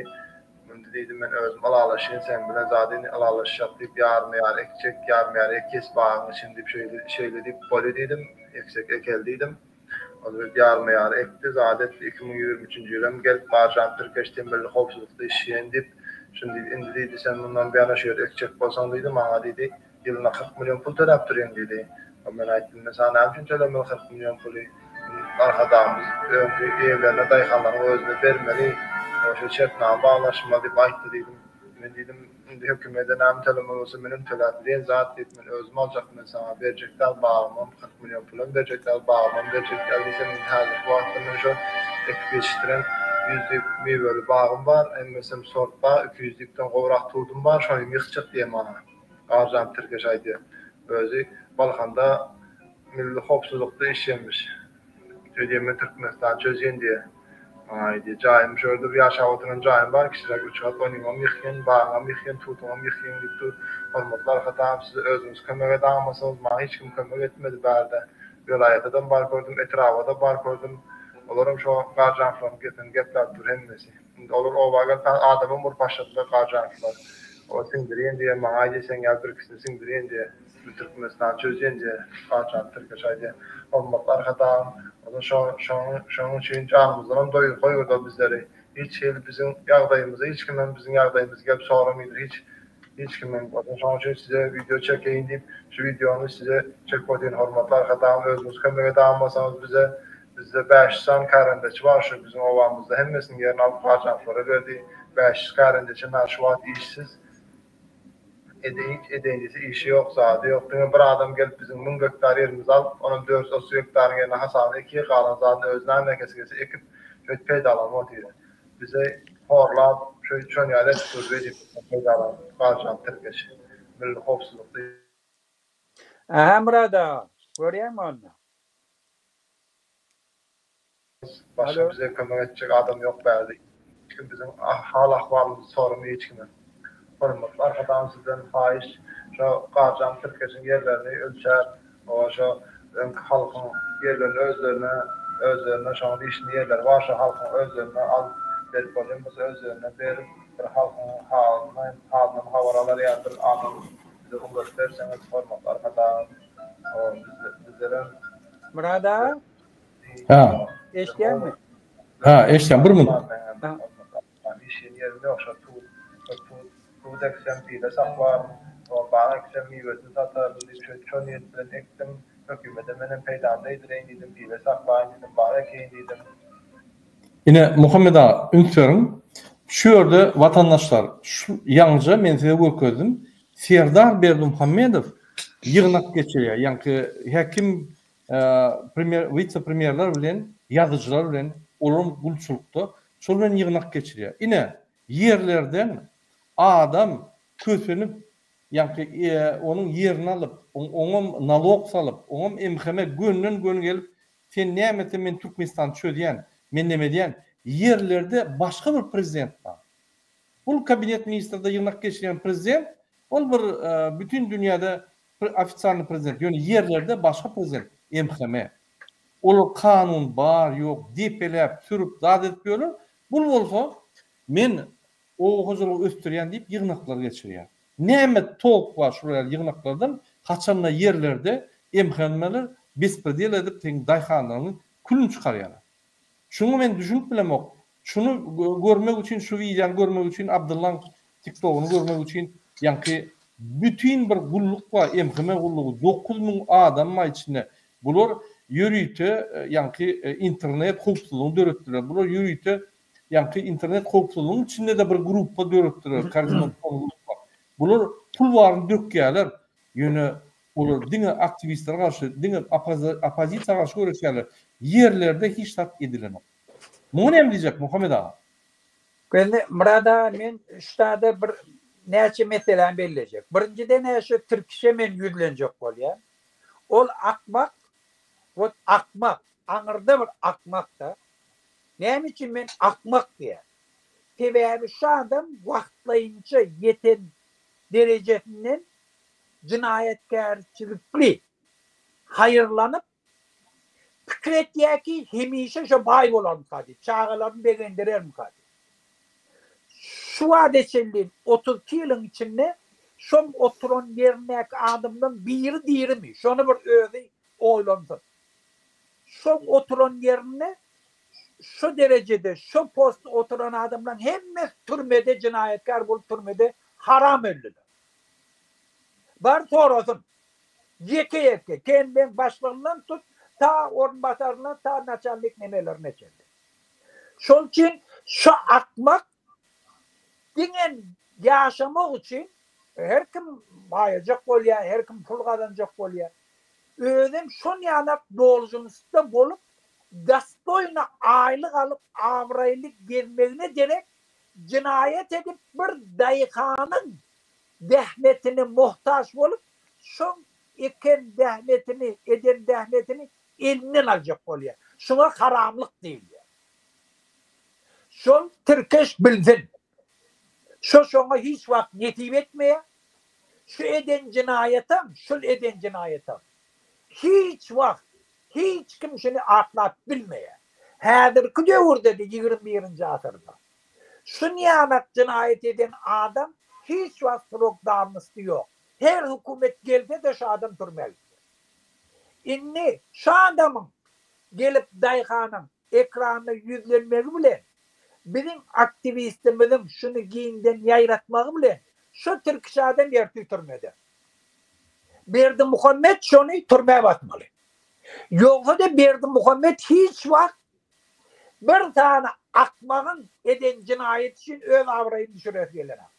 Indi diýdim men özüm ylalaşýyn seň bilen zat indi ylalaşjak diýip ýaryma ýary ekjek ýaryma ýary ekýes bagyň içini diýip şeýle şeýle diýip bolýa diýdim eksek ekeli diýdim. Ol gelip ýaryma ýary ekdi zat etdi 2023-nji ýylam gelip barjam tirkeş demirli howpsuzlykda işleýän diýip şuny diýdi indi diýdi sen mundan buýana şu ýeri ekjek bolsaň diýdi maňa diýdi Ýylyna 40 million pul töläp durýaň diýdi. Men aýtdym, men saňa näme üçin tölemeli 40 million puly? Arkadagymyz öňki eýelerine daýhanlaryň özüne bermeli, şo şertnama baglaşmaly diýip aýtdy diýdim. Men diýdim, indi hökümede näme tölemeli bolsa menem töläp bileýin zat diýip, men özüm aljak, men saňa berjek däl bagymam, 40 million pulam berjek däl, bagymam berjek däl diýsem, indi häzirki wagtda men şo ekip ýetişdiren 100 düýp miweli bagym bar, hemmesem sort bag, 200 düýpden gowrak tudum bar, şony ýykjak diýýär maňa. Arjan Tirkeş aýdýar. Özi Balkanda milli howpsuzlykda işleýänmiş. Şeýdýär, men Türkmenistany çözýän diýýär. Maňa aýdýar, jaýym şu ýerde bir ýaşap oturan jaýym bar, kiçiräk üç gat, onyňam ýykýan, bagyňam ýykýan, tutuňam ýykýan diýip dur. Hormatly Arkadagym, siz özüňiz kömek edäňmasaňyz, maňa hiç kim kömek etmedi bärde. Welaýatadam baryp gördüm, etrabada baryp gördüm. Olaram şo Garjanowlaryň gepini gepläp dur hemmesi. Indi olar oba gelip adamam urup başladylar gajanyklar. O siňdirýän diýýär, maňa aýdýar seň ýaly bir ikisini siňdirýän diýýär. Biz Türkmenistany çözýän diýýär. Gajan tirkeş aýdýar. Hormatly Arkadagym, ozal şo şoň şonuň üçin janymyzdanam doýup goýberdi ol bizleri. Hiç hili biziň ýagdaýymyzy hiç kimem biziň ýagdaýymyzy gelip soramydyr hiç hiç kimem. Ozal şonuň üçin size wideo çekeýin diýip şu wideony size çekip otyryn hormatly Arkadagym özüňiz kömek edalmasaňyz bize Bizde 500 sany kärendeçi bar şu biziň obamyzda hemmesiniň ýerini alyp gajanyklara berdi. 500 kärendeçi hä şu wagt işsiz. Edeýin edeýin diýse işi ýok, zady ýok. Diňe bir adam gelip biziň 1000 gektar ýerimizi alyp, onam 430 gektaryň ýerine hasabyny ekýär, galan zadyny özi näme ekesi gelse ekip, şeýdip peýdalanyp otyr. Bizi horlap, şeýdip şon ýaly edip dur wezipesinden peýdalanyp gajan tirkeş. Milli howpsuzlykda. Ähä Myrat aga, görýäňmi onda? Başga bize kömek etjek adam ýok bärde. Hiç kim biziň hal ahwalymyzy soramaýar hiç kimem. Hormatly Arkadagym sizden haýyş şo Garjan Tirkeşiň ýerlerini ölçäp oba şo öňki halkyň ýerlerini özlerine özlerine şoň dişini ýerleri bar şo halkyň özlerine alyp berip bolýan bolsa özlerine berip bir halkyň halyny halyndan habar alar ýaly bir adam bize ugradyp berseňiz hormatly Arkadagym bizlerem Myrat aga? Ha. Eşidýäňmi? Ha, eşidýän. Bir minut. Işin ýerim ýok, şo tut, şo tut, tut eksem pile saklaryn, o bag eksem miwesini sataryn diýip, şo şo niýet bilen ekdim. Hökümete menem peýdam degdireýin diýdim, pile saklaýyn diýdim, bag ekeýin diýdim. Ine, Muhammet aga, üns beriň. Şu ýerde watandaşlar, şu ýaňyja men size görkezdim. Serdar Berdimuhamedow ýygnak geçirýär. Ýaňky häkim premýer, wise-premýerler bilen, ýazyjylar bilen, olaram gulçulykda, şol bilen ýygnak geçirýär. Ine, ýerlerden adam kösenip, ýaňky onuň ýerini alyp, oňam nalog salyp, oňam MHM gönden-göni gelip, sen näme etse men Türkmenistany çözýän, men neme edýän, ýerlerde başga bir prezident bar. Bul kabinet ministrde ýygnak geçirýän prezident, ol bir bütin dünýäde ofitsialnyý prezident, ýöne ýerlerde başga prezident, MHM. Olar kanun bar, ýok, depeläp, sürüp, zat edip ýörler. Bul bolsa men oba hojalygy ösdürýän diýip ýygnaklar geçirýär. Näme tolk bar şular ýaly ýygnaklardan, haçanda ýerlerde MHM-ler bespredel edip seň daýhanlaryňy külüni çykarýarlar. Şuňa men düşünip bilemok. Şuny görmek üçin şu wideony görmek üçin Abdyllaň tiktogyny görmek üçin ýaňky bütin bir gulluk bar MHM gullugy 9000 adam bar içinde. Bular ýörite ýaňky internet howpsuzlygyny döretdiler. Bular ýörite ýaňky internet howpsuzlygyň içinde-de bir gruppa döretdiler, koordinasion gruppa. Bular pul baryny dökýärler. Ýöne Olar diňe aktiwistlere garşy, diňe oppozisiýa garşy göreşýärler. Ýerlerde hiç zat edilenok. Muňa näme diýjek Muhammet aga? Indi Myrat aga men şu zada bir näçe meseläni bellejek. Birinjiden-ä şu Tirkişe men ýüzlenjek bolýan. Ol akmak, wot akmak, aňyrda bir akmak-da. Näme üçin men akmak diýýän? Sebäbi şu adam wagtlaýynça ýeten derejesinden jenaýatkärçilikli haýyrlanyp, pikir etýär ki, hemişe şo baý bolarmyka diýip, çagalaryny begendirermika diýip. Şu wagta çenli 32 ýylyň içinde şoň oturan ýerindäki adamlaryň biri dirimi, şony bir özi oýlansyn. Şoň oturan ýerinde şo derejede, şo postda oturan adamlaryň hemmesi türmede jenaýatkär bolup türmede haram öldüler. Bar sorasyn. Ýeke-ýeke, KNB-iň başlygyndan tut, ta orunbasaryna, ta naçalnik nemelerine çenli. Şol üçin şu akmak diňe ýaşamak üçin her kim baýajak bolýar, her kim pul gazanjak bolýar. Özem şon ýanak dolžunstda bolup, dostoýno aýlyk alyp, abraýly gezmegine derek jenaýat edip bir daýhanyň zähmetine muhtaç bolup, şoň eken zähmetini, eden zähmetini elinden aljak bolýar. Şuňa haramlyk diýilýär. Şol tirkeş bilsin. Şo şoňa hiç wagt nesip etmeýär. Şu eden jenaýatam, şul eden jenaýatam hiç wagt hiç kim şuny aklap bilmeýär. Häzirki döwürde-de ýigrimi birinji asyrda. Şunýanak jenaýat eden adam hiç wagt srok dawnosty ýok. Her hökümet gelse-de şu adam türmä gidýär. Indi şu adamyň gelip daýhanyň ekranyna ýüzlenmegi bilen, biziň aktiwistimiziň şuny giňden ýaýratmagy bilen şu tirkiş adam ertir türmede. Berdimuhamet şony türmä basmaly. Ýogsa-da Berdimuhamet hiç wagt Bir sany akmagyň eden jenaýaty üçin öz abraýyny düşüresi gelenok.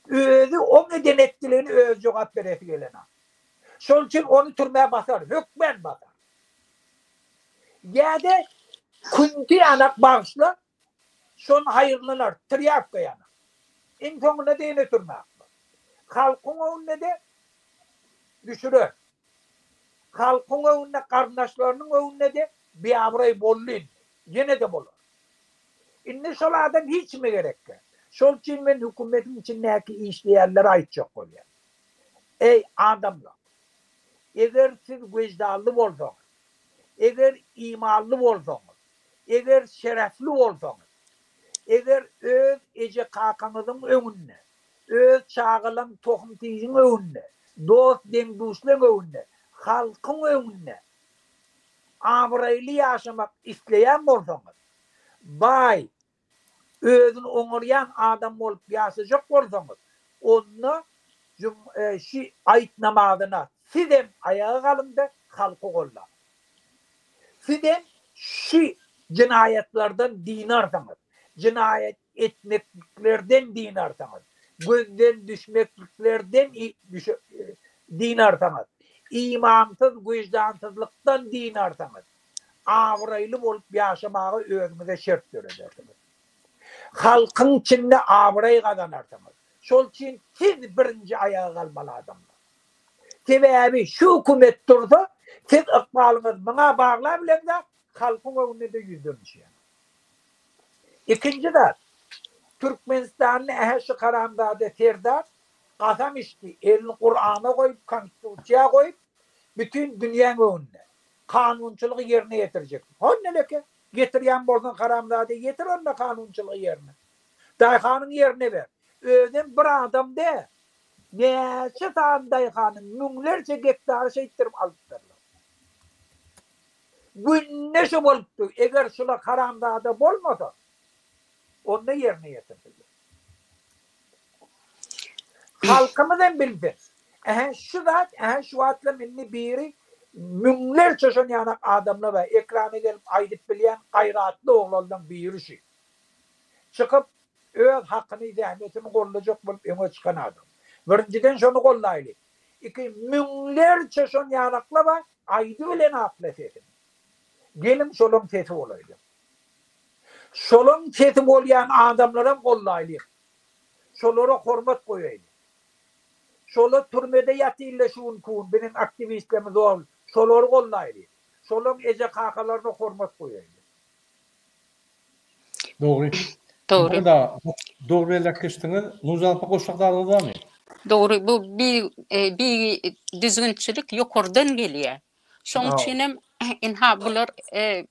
Özi oň eden etdiligini özi jogap beresi gelenok. Şol üçin ony türmä basar, hökmän basar. Ýa-da künti ýanak bagyşla, şony haýyrlanar, trýapka ýanak. Iň soňunda-da ýene türmä atlar. Halkyň öňünde-de düşürer. Halkyň öňünde, garyndaşlarynyň öňünde-de biabraý boldy indi. Ýene-de bolar. Indi şol adam hiç kime gerek däl. Şol üçin men hökümetiň içindäki işleýänlere aýtjak bolýan. Eý, adamlar! Eger siz wyždanly bolsaňyz, eger imanly bolsaňyz, eger şerefli bolsaňyz, eger öz eje-kakaňyzyň öňünde, öz çagalaň tohum-tijiň öňünde, dost-deň-duşlaň öňünde, halkyň öňünde abraýly ýaşamak isleýän bolsaňyz, baý, özüni oňarýan adam bolup ýaşajak bolsaňyz, onda şu aýt namazyna sizem aýaga galyň-da, halky goldaň. Sizem şu jenaýatlardan dynarsyňyz. Jenaýat etmekliklerden dynarsyňyz. Gözden düşmekliklerden dynarsyňyz. Imansyz, wyždansyzlykdan dynarsyňyz. Abraýly bolup ýaşamaga özüňize şert döredersiňiz. Halkyň içinde abraý gazanarsyňyz. Şol üçin siz birinji aýaga galmaly adamlar. Sebäbi şu hökümet dursa, siz ykbalyňyzy muňa baglabileňzok, halkyň öňünde-de ýüzden düşýäňiz. Ikinji zat. Türkmenistanda ähä şu haramzada Serdar kasam içdi, elini Kurana goýup, konstitusiýa goýup, bütin dünýäň öňünde kanunçylygy ýerine ýetirjek. Hon neleke, getirýän bolsaň haramzada ýetir onda kanunçylygy ýerine. Daýhanyň ýerine ber. Özem bir adam däl. Näçe sany daýhanyň müňlerçe gektary şeýtdirip alypdyrlar. Günde şu bolupdy. Eger şular haramzada bolmasa, onda ýerine ýetirdiler. Halkymyz hem bilsin. Ähä şu zat, ähä şu wagtlam indi biri müňlerçe şon ýanak adamlar bar, ekrana gelip aýdyp bilýän gaýratly oglanlaň biri şu. Çykyp öz hakyny, zähmetini gollajak bolup öňe çykan adam. Birinjiden şony gollaýly. Iki, müňlerçe şon ýanaklar bar, aýdybilenakla sesini. Geliň şolaň sesi bolaýlyň. Şolaň sesi bolýan adamlaram gollaýlyň. Şolara hormat goýaýlyň. Şolar türmede ýatyrlar şu günki gün biziň aktiwistlerimiz ol şolary gollaýlyň. Şolaň eje-kakalaryna hormat goýaýlyň. Dogry. Dogry. Burada dogry belläp geçdiňiz. Nurjan apa goşjak zadyňyz barmy? Dogry bu bi bi düzgünçilik ýokardan gelýär. Şoň üçinem ynha bular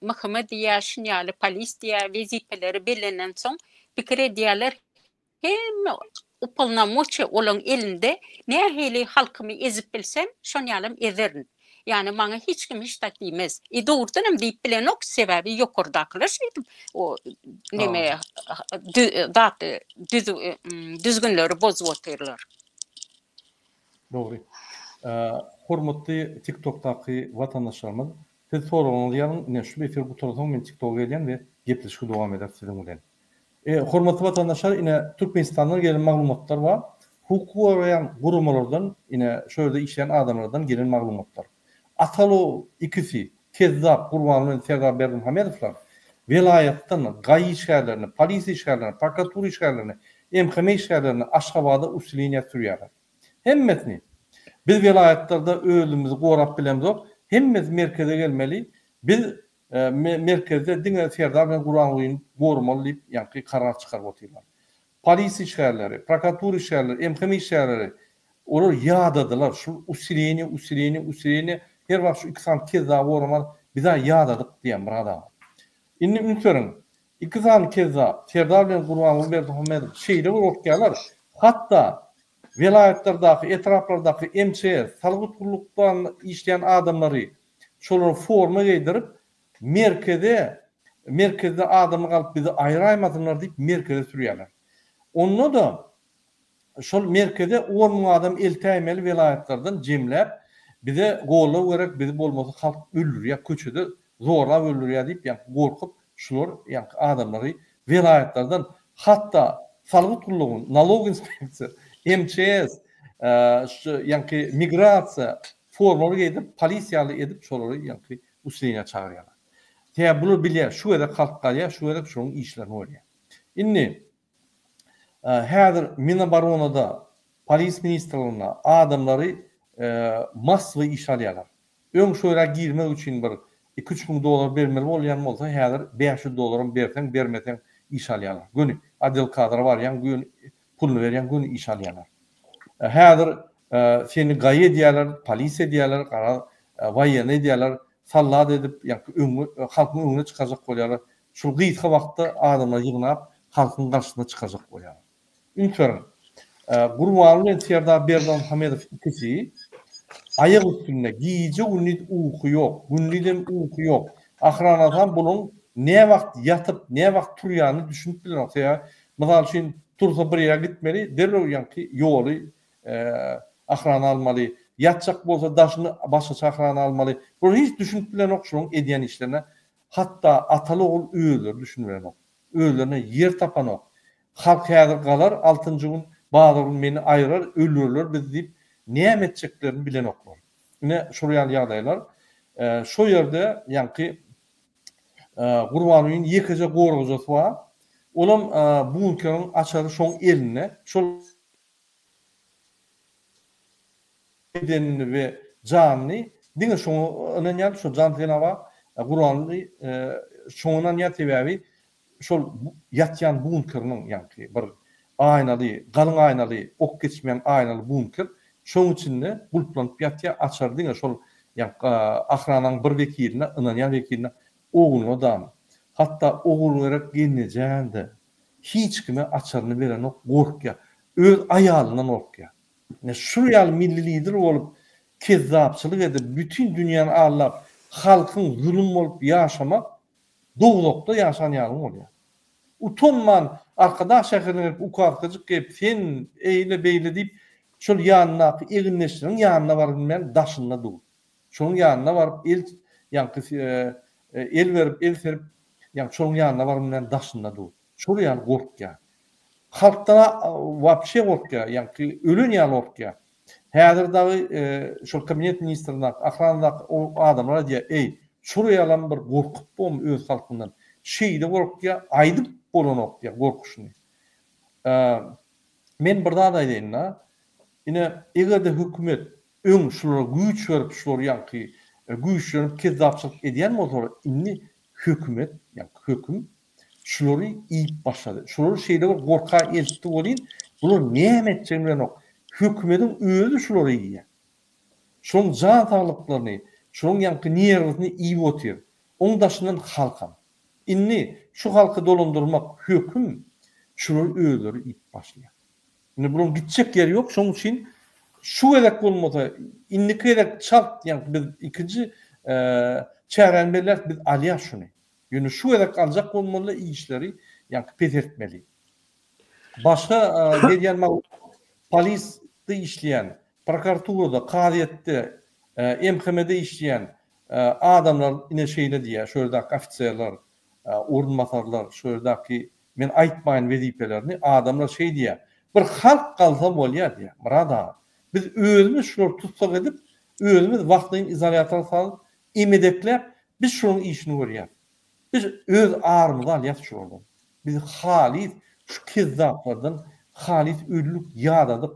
MHM diýýär, şun ýaly polis diýýär, wezipeleri bellenen soň pikir edýärler, hemme upolnomoçiýa olaň elinde, nähili halkymy ezip bilsem, şon ýalam ezerin. Ýagny maňa hiç kim hiç zat diýmez. I dogrudanam diýip bilenok, sebäbi ýokardakylar şeýdip o neme zat düzgünleri bozup otyrlar. Dogry. Hormatly TikTokdaky watandaşlarymyz, siz soragyňyzy ýazyň, ine şu efir gutaransoň men TikToka gelýän we gepleşigi dowam ederis siziň bilen. Hormatly watandaşlar, ine Türkmenistandan gelen maglumatlar bar. Hukuk goraýan guramalardan, ine şu ýerde işleýän adamlardan gelen maglumatlar. Ataly ikisi, Kezzap Gurbanly bilen Serdar Berdimuhamedowlar welaýatdan GAI işgärlerini, polisiýa işgärlerini, prokuratura işgärlerini, MHM işgärlerini Aşgabada usileniýä sürýärler. Hemmesini. Biz welaýatlarda özümizi gorap bilemzok, hemmesi merkeze gelmeli. Biz merkezde diňe Serdar bilen Gurbangulyny goramaly diýip ýaňky karar çykaryp otyrlar. Polisiýa işgärleri, prokuratura işgärleri, MHM işgärleri olar ýadadylar. Şul usileniýe, usileniýe, usileniýe her wagt şu iki sany kezzaby goraman biz-ä ýadadyk diýýän bir adam. Indi üns beriň. Iki sany kezzap, Serdar bilen Gurbanguly Berdimuhamedow şeýle bir gorkýarlar, hatda welaýatlardaky, etraplardaky MÇS, salgyt gullukdan işleýän adamlary şolara forma geýdirip, merkeze, merkezde adamlar galyp bizi aýraýmasynlar diýip merkeze sürýärler. Onda-da şol merkeze on müň adam eltäýmeli welaýatlardan jemläp, bize goldaw gerek, bizi bolmasa halk öldürýär, köçede zorlap öldürýär diýip ýaňky gorkup şular ýaňky adamlary welaýatlardan hatda salgyt gullugy, nalog inspeksiýa, MÇS, şu ýaňky migrasiýa formaly geýdirip polisiýa ýaly edip şolary ýaňky usileniýa çagyrýarlar. Sebäbi bular bilýär şu gezek halk galýar, şu gezek şolaryň işlerini görýär. Indi Häzir Minoboronada, polis ministrliginde adamlary massowy işe alýarlar. Öň şo ýere girmek üçin bir iki-üç müň dollar bermeli bolýan bolsa, häzir 500 dollaram berseň, bermeseň işe alýarlar. Göni otdel kadra barýaň, göni puluny berýäň, göni işe alýarlar. Häzir seni gaýy edýärler, polis edýärler, garaz woýennyý edýärler, soldat edip, ýaňky öňe halkyň öňüne çykarjak bolýarlar. Şul gysga wagtda adamlary ýygnap, halkyň garşysyna çykarjak bolýarlar. Üns beriň, Gurbanguly bilen Serdar Berdimuhamedow ikisi aýak üstünde, gije-gündiz uky ýok, gündizem uky ýok. Ahyranasam bulaň näwagt ýatyp, näwagt turýanyny düşünip bilenok. Sebäbi, mysal üçin, tursa bir ýere gitmeli, derrew ýaňky ýoly ahrana almaly, ýatjak bolsa daşyny başgaça ahrana almaly. Bular hiç düşünip bilenok şulaň edýän işlerine. Hatda ataly-ogul özleri düşünibilenok. Özlerine ýer tapanok. Halk häzir galar, altynjy gün, bazar gün meni aýyrar, öldürerler bizi diýip, näme etjeklerini bilenoklar. Ine, şol ýaly ýagdaýlar. Şo ýerde ýaňky Gurbangulyň ýekeje goragajasy bar. Olam bunkeriň açary şoň elinde. Şol. Bedenini we janyny diňe şoňa ynanýan, şo jan pena bar. Gurbanguly şoňa ynanýar, sebäbi. şol ýatýan bunkeriniň ýaňky bir aýnaly, galyň aýnaly, ok geçmeýän aýnaly bunker, şoň içinde gulplanyp ýatýar, açary diňe şol ýaňky ahrananyň bir wekiline, ynanýan wekiline, ogluna-dam, hatda Ogulgerek gelnejäň-de hiç kime açaryny berenok, gorkýar. Öz aýalyndan gorkýar. Ine şul ýaly milli lider bolup, kezzapçylyk edip, bütin dünýäni aldap, halkyň zulum bolup ýaşamak dowzahda ýaşan ýalyň bolýar. Utanman Arkadag şäherine gelip ukazkajyk geýip sen eýle beýle diýip şol ýanyndaky egindeşleriň ýanyna baryp bilmän daşynda dur. Şonuň ýanyna baryp el ýaňky el berip el serip ýaňky şonuň ýanyna baryp bilmän daşynda dur. Şol ýaly gorkýar. Halkdan wapşe gorkýar, ýaňky ölen ýaly gorkýar. Häzir dagy şol kabinet ministrindäki, ahranadaky o adamlar aýdýar, eý, şol ýalam bir gorkup bormy öz halkyňdan. Şeýle gorkýar, aýdyp bolanok diýýär gorkuşyny. Men bir zat aýdaýyn-da, ine, eger-de hökümet öň şulara güýç berip, şular ýaňky güýçlenip kezzapçylyk edýän bolsalar, indi hökümet, ýaňky höküm Şulary iýip başlady. Şulary şeýle bir gorka eltdi welin, bular näme etjegini bilenok. Hökümediň özi şulary iýýär. Şolaryň jan saglyklaryny, şolaryň ýaňky nerwisini iýip otyr. Oň daşyndan halkam. Indi şu halky dolandyrmak höküm şulary özleri iýip başlaýar. Indi bularyň gitjek ýeri ýok, şonuň üçin şu gezek bolmasa, indiki gezek çalt, ýaňky biz ikinji çäräni belläris, biz alýas şuny. Ýöne şu gezek aljak bolmaly işleri ýaňky peseltmeli. Başga gelýän maglumat polisde işleýän, prokuraturada, kazyýetde, MHM-de işleýän adamlar ine şeýle diýýär, şu ýerdäki ofiserler, orunbasarlar, şu ýerdäki men aýtmaýyn wezipelerini, adamlar şeý diýýär, bir halk galsa bolýar diýýär, Myrat aga. Biz özümiz şulary tussag edip, özümiz wagtlaýyn izolýatora salyp, Emedekläp biz şolaryň işini görýäs. Biz öz arymyzy alýas şolardan. Biz halys şu kezzaplardan halys öldük, ýadadyk,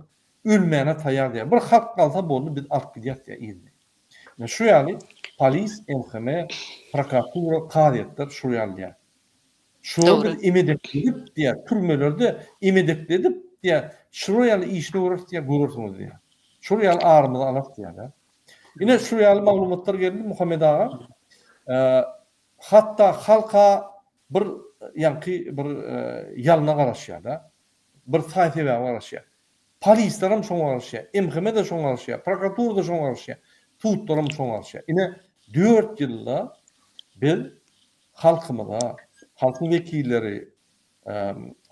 ölmäne taýýar diýýär. Bir halk galsa boldy biz alyp gidýäs diýýär yzyny. Ine şu ýaly polis, MHM, prokuratura, kazyýetler şul ýaly diýýär. Şulary biz emedekledip diýýär, türmelerde emedekledip diýýär, şular ýaly işini göreris diýýär, görersiňiz diýýär. Şul ýaly arymyzy alarys diýýär. Ine şu ýaly maglumatlar geldi Muhammet aga. Hatda halka bir ýaňky bir ýalyna garaşýar-da. Bir saý-sebäbe garaşýar. Polislerem şoňa garaşýar, MHM-de şoňa garaşýar, prokuratura-da şoňa garaşýar, sudlaram şoňa garaşýar. Ine dört ýylda biz halkymyza, halkyň wekilleri,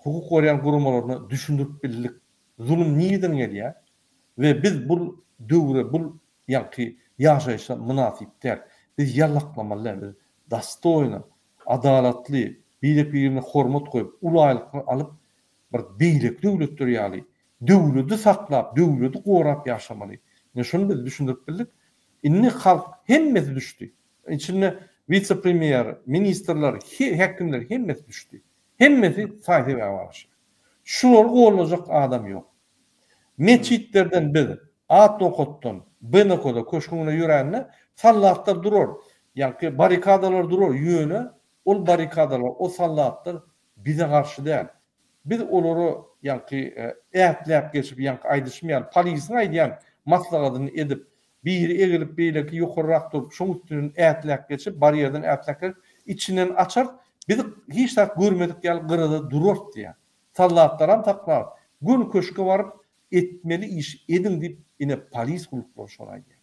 hukuk goraýan guramalaryna düşündirip bildik. Zulum nireden gelýär? We biz bul döwre bul ýaňky ýaşaýşa mynasyp däl. Biz ýallaklamaly däl. Biz dostoýno, adalatly, birek-birine hormat goýup, uly aýlyklar alyp bir beýleki döwletler ýaly döwledi saklap, döwledi gorap ýaşamaly. Ine şuny biz düşündirip bildik. Indi halk hemmesi düşdi. Içinde wise-premýer, ministrler, häkimler hemmesi düşdi. Hemmesi saý-sebäbe garaşýar. Şulary gollajak adam ýok. Metjitlerden biz A nokatdan B nokada köşgüň öňüne ýörände sallatlar durar, ýaňky barrikadalar durar, ýöne ol barrikadalar, o sallatlar bize garşy däl. Biz olara ýaňky ätläp geçip, ýaňky aýdyşym ýaly polisiň aýdýan maslahatyny edip, biri egilip, beýleki ýokarrak durup, şoň üstünden ätläp geçip, barýerden ätläp geçip, içinden açarys, biz hiç zat görmedik ýaly gyrada durarys diýýär. Sallatlaram saklar, göni köşge baryp etmeli işi ediň diýip ine polis gulluklary şony aýdýar.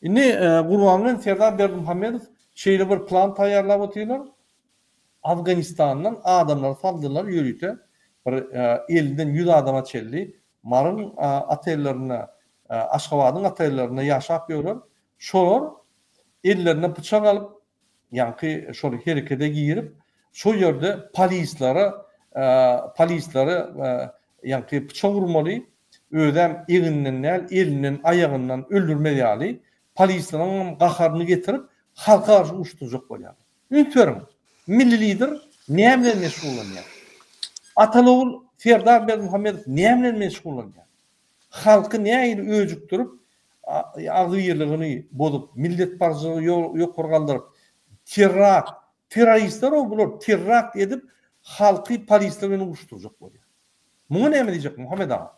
Indi Gurbanguly bilen Serdar Berdimuhamedow şeýle bir plan taýýarlap otyrlar. Afganistandan adamlary saldylar ýörite bir elliden ýüz adama çenli Maryň otellerinde, Aşgabadyň otellerinde ýaşap ýörler. Şolar ellerine pyçak alyp ýaňky şol herekede girip, şo ýerde polislere polislere ýaňky pyçak urmaly, özem eginden däl, elinden, aýagyndan öldürmez ýaly, polisleriňem gaharyny getirip, halka garşy uruşdyrjak bolýarlar. Üns beriň, milli lider näme bilen meşgullanýar? Ataly-ogul Serdar Berdimuhamedow näme bilen meşgullanýar? Halky nähili öjükdirip, agzybirligini bozup, milletparazçylygy ýokary galdyryp, terrakt, terroristler-ow bular, terrakt edip, Halky polisler bilen uruşdyrjak bolýar. Muňa näme diýjek Muhammet aga?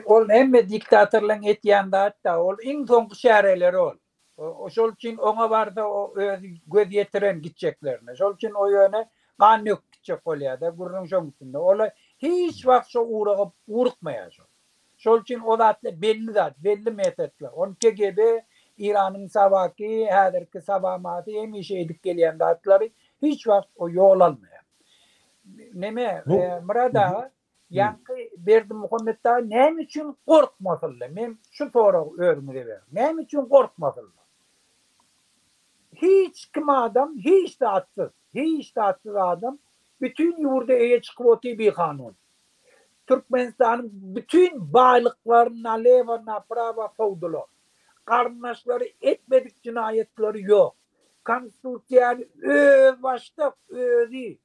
Ol hemme diktatorlaryň etýän zat-da, ol iň soňky çäreleri ol. Şol üçin oňa barsa o özi göz ýetiren gitjeklerine. Şol üçin o ýöne gan döküp gitjek bolýar-da, gürrüň şoň üstünde. Ol hiç wagt şo uraga urukmaýar şol. Şol üçin o zatlar belli zat, belli metodlar. Ony KGB, Iranyň Sawaky, häzirki Sawamasy hemişe edip gelýän zatlary hiç wagt o ýol almaýar. Neme, Myrat aga, ýaňky Berdimuhamet dagy näme üçin gorkmasynlar? Men şu soragy özüňize beriň. Näme üçin gorkmasynlar? Hiç kim adam, hiç zatsyz, hiç zatsyz adam bütin ýurda eýe çykyp otyr bikanun. Türkmenistanyň bütin baýlyklaryny nalewo naprawo sowdular. Garyndaşlary etmedik jenaýatlary ýok. Konstitusiýany özbaşdak özi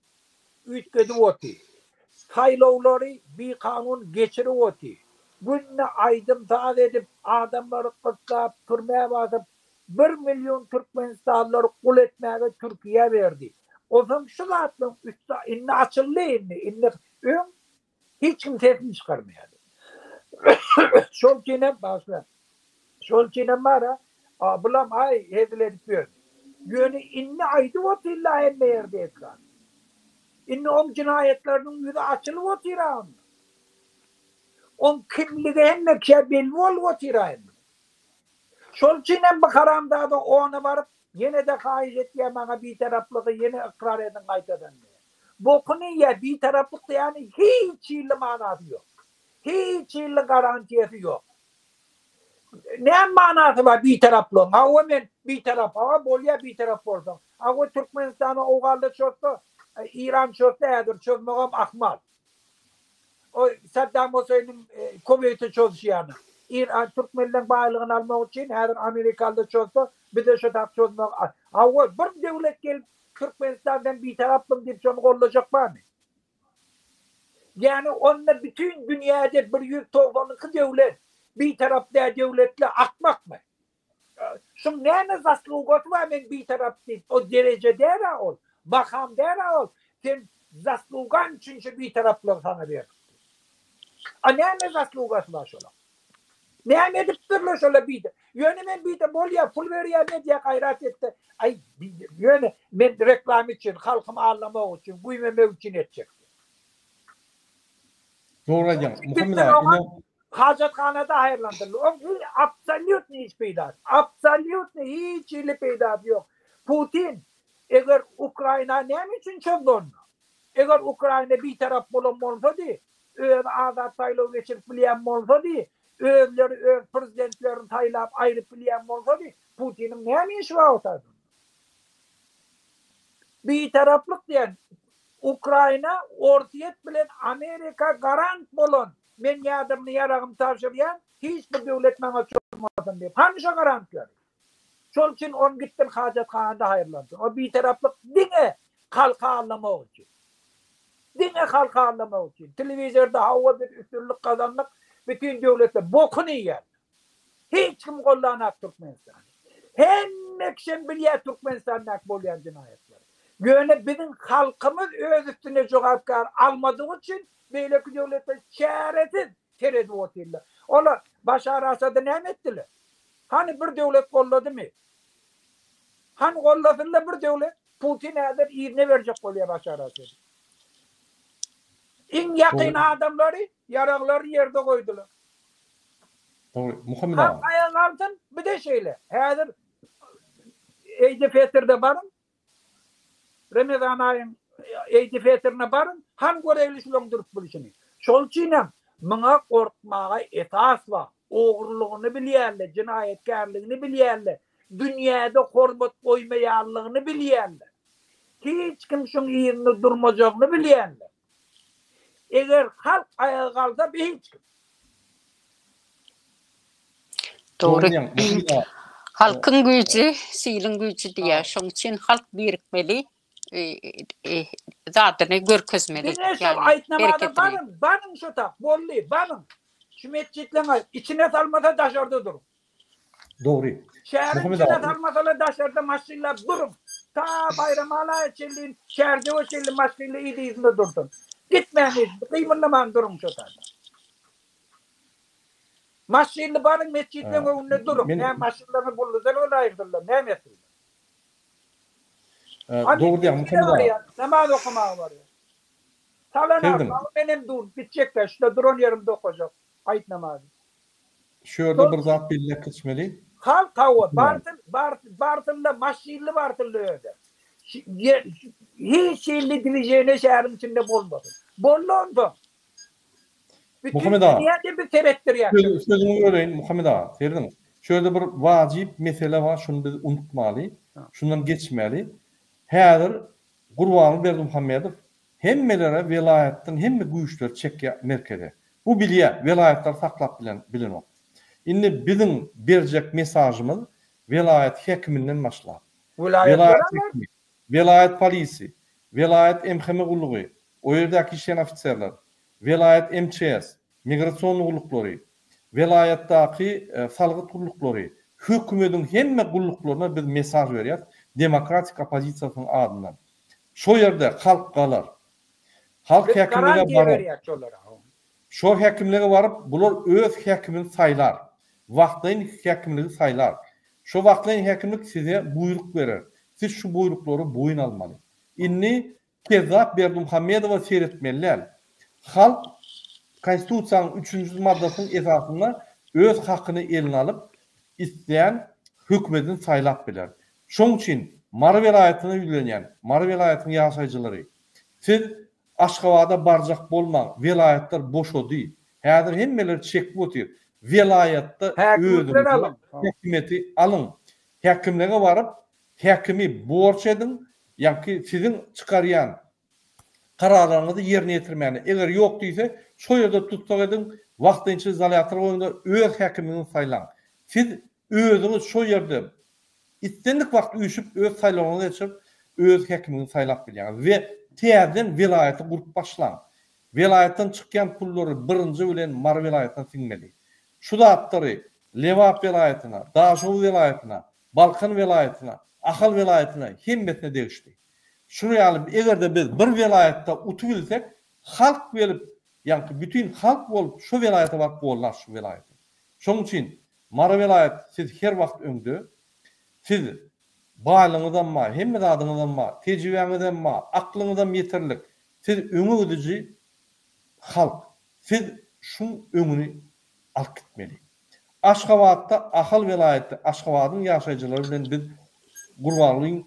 üýtgedip otyr. Saýlawlary bikanun geçirip otyr. Günde aýdym-saz edip, adamlary gyssap, türmä basyp, bir million türkmenistanlylary gul etmäge Türkiýä berdi. Onsoň şu zatlaryň üsti indi açyldy indi. Indi öň hiç kim sesini çykarmaýardy. Şol üçinem bagyşla. Şol üçinem bar-a, bulam aý hezil edip ýör. Ýöne indi aýdyp otyrlar hemme ýerde ekran. Indi oň jenaýatlarynyň ýüzi açylyp otyr-a onda. Oň kimligi hemme kişä belli bolup otyr-a indi. Şol üçin hem bu haramzada ona baryp ýene-de haýyş etýär maňa bitaraplygy ýene ykrar ediň gaýtadan diýip. Bokuny iýýär bitaraplyk diýýäni hiç hili manasy ýok. Hiç hili garantiýasy ýok. Näme manasy bar bitaraplygyň? Hawa men bitarap hawa bolýar bitarap bolsaň. Hawa Türkmenistana Owganda çozsa Iran çozsa häzir çozmagam ahmal. O Saddam Hüseýniň Kuweýte çozuşy ýaly. Iran türkmenleň baýlygyny almak üçin häzir Amerikalyda çozsa, bize şo tap çozmak. Hawa, bir döwlet gelip Türkmenistan sen bitarapsyň diýip şony gollajak barmy? Ýani onda bütin dünýäde 192 döwlet bitarap däl döwletler akmakmy? Şuň näme zaslugasy bar men bitarap diýip o dereje däl-a ol, makam däl-a ol, sen zaslugaň üçin şu bitaraplygy saňa berdik diýip. A näme zaslugasy bar şolaň? Näme edipdirler şolar bide? Ýöne men bide bolýa pul berýän edýä gaýrat etde. Aý ýöne men reklama üçin halkymy aldamak üçin güýmemek üçin etjek. Dogry aýdýaň. Muhammet aga, ine Hajathanada haýyrlandyryldy. Oň hiç absolýutny hiç peýdasy, absolýutny hiç hili peýdasy ýok. Putin eger Ukraina näme üçin çozdy onda? Eger Ukraina bitarap bolan bolsady, özi azat saýlaw geçirip bilýän bolsady, özleri öz prezidentlerini saýlap aýryp bilýän bolsady, Putiniň näme işi bar o taýda? Bitaraplyk diýen Ukraina Orsýet bilen Amerika garant bolan men ýadrny ýaragymy tabşyrýan hiç bir döwlet maňa çozmasyn diýip. Hany şo garantlary? Şol üçin ony gitsin hajathanada haýyrlansyn. O bitaraplyk diňe halky aldamak üçin. Diňe halky aldamak üçin. Telewizorda hawa biz üstünlik gazandyk bütin döwletler bokuny iýýärler. Hiç kim goldanak Türkmenistany. Hemme kişem bilýär Türkmenistandaky bolýan jenaýatlary. Ýöne biziň halkymyz öz üstüne jogapkär almadygy üçin beýleki döwletler çäresiz seredip otyrlar. Olar Başar Asady näme etdiler? Hany bir döwlet golladymy? Hany gollasynda bir döwlet? Putin häzir yzyna berjek bolýar Başar Asady. Iň ýakyn adamlary ýaraglary ýerde goýdular. Dogry, Muhammet aga. Halk aýaga galsyn, bir-de şeýle. Häzir Eýdi Fetrde baryň. Remezan aýyň Eýdi Fetrine baryň, hany göreýli şulaň durup bilşini. Şol üçinem muňa gorkmaga esas bar. Ogrulygyny bilýärler, jenaýatkärligini bilýärler, dünýäde hormat goýmaýanlygyny bilýärler. Hiç kim şuň yzynda durmajagyny bilýärler. Eger halk aýaga galsa bi hiç kim. Dogry. Halkyň güýji, siliň güýji diýýär. Şoň üçin halk birikmeli, zadyny görkezmeli. Diňe şol aýt namaza baryň, baryň şo tak, boldy, baryň. Şu metjitleň içine salmasa daşarda duruň. Dogry. Şäheriň içine salmasalar daşarda maşynlap duruň. Ta Baýramala çenli, Çärjewe çenli maşynly yzy-yzynda dursun. Gitmäň hiç, gymyldaman duruň şo taýda. Maşynly baryň metjitleň öňünde duruň. Näme maşynlaryny buldozer bilen aýyrsynlar, näme etsinler? Dogry diýýäň Muhammet aga. Namaz okamaga barýar. Salan menem dur, gitjek-dä, şunda duran ýerimde okajak. Aýt namazy. Şu ýerde bir zat belläp geçmeli. Halk hawa, barsyn, barsyn, barsyn-da, maşynly barsyn-da özi. Hiç hili dwiženiýe şäheriň içinde bolmasyn. Boldy onsoň. Bütün Muhammet aga. dünýäde biz seretdirýäs. Sözüňi böleýin Muhammet aga, serediň. Şu ýerde bir wajyp mesele bar, şuny biz unutmaly, şundan geçmeli. Häzir Gurbanguly Berdimuhamedow Hemmelere welaýatdan hemme güýçleri çekýär merkeze. Bu bilýär, welaýatlary saklap bilen bilenok. Indi biziň berjek mesažymyz welaýat häkiminden başlap, welaýat häkimi, welaýat polisi, welaýat MHM gullugy, o ýerdäki işleýän ofiserler, welaýat MÇS, migrasion gulluklary, welaýatdaky salgyt gulluklary, hökümediň hemme gulluklaryna biz mesaž berýäs demokratik oppozisiýasynyň adyndan. Şo ýerde halk galar. Halk Biz häkimlige garantiýa barar. berýäs şolara. Şo häkimlige baryp, bular öz häkimini saýlar. Wagtlaýyn häkimligi saýlar. Şo wagtlaýyn häkimlik size buýruk berer. Siz şu buýruklary boýun almaly. Indi Kezzap Berdimuhamedowa seretmeli däl. Halk Konstitusiýanyň üçünji maddasynyň esasynda öz hakyny eline alyp, islän hökümetini saýlap biler. Şoň üçin Mary welaýatyna ýüzlenýän, Mary welaýatynyň ýaşaýjylary, siz Aşgabada barjak bolmaň, welaýatlar boşady. Häzir hemmeler çekip otyr. Welaýatda Häkimlikleri özüňize alyň. häkimiýeti alyň. Häkimlige baryp, Häkimi borç ediň, ýaňky siziň çykarýan kararlaryňyzy ýerine ýetirmäne. Eger ýok diýse, şo ýerde tussag ediň, wagtynça izolýatora goýuň-da, öz häkimiňizi saýlaň. Siz özüňiz şo ýerde islendik wagt üýşüp, öz saýlawyňyzy geçirip, öz häkimiňizi saýlap bilýäňiz we täzeden welaýaty gurup başlaň. Welaýatdan çykýan pullary birinji bilen Mary welaýatyna siňmeli. Şu zatlary Lebap welaýatyna, Daşoguz welaýatyna, Balkan welaýatyna, Ahal welaýatyna hemmesine degişli. Şuny ýaly eger-de biz bir welaýatda utubilsek, halk gelip, ýaňky bütin halk bolup şo welaýata baryp gollar şu welaýaty. Şonuň üçin Mary welaýat siz her wagt öňde. Siz baýlygyňyzam bar, hemme zadyňyzam bar, tejribäňizem bar, aklyňyzam ýeterlik. Siz öňe gidiji halk. Siz şuň öňüni alyp gitmeli. Aşgabatda Ahal welaýaty Aşgabadyň ýaşaýjylary bilen biz Gurbangulyň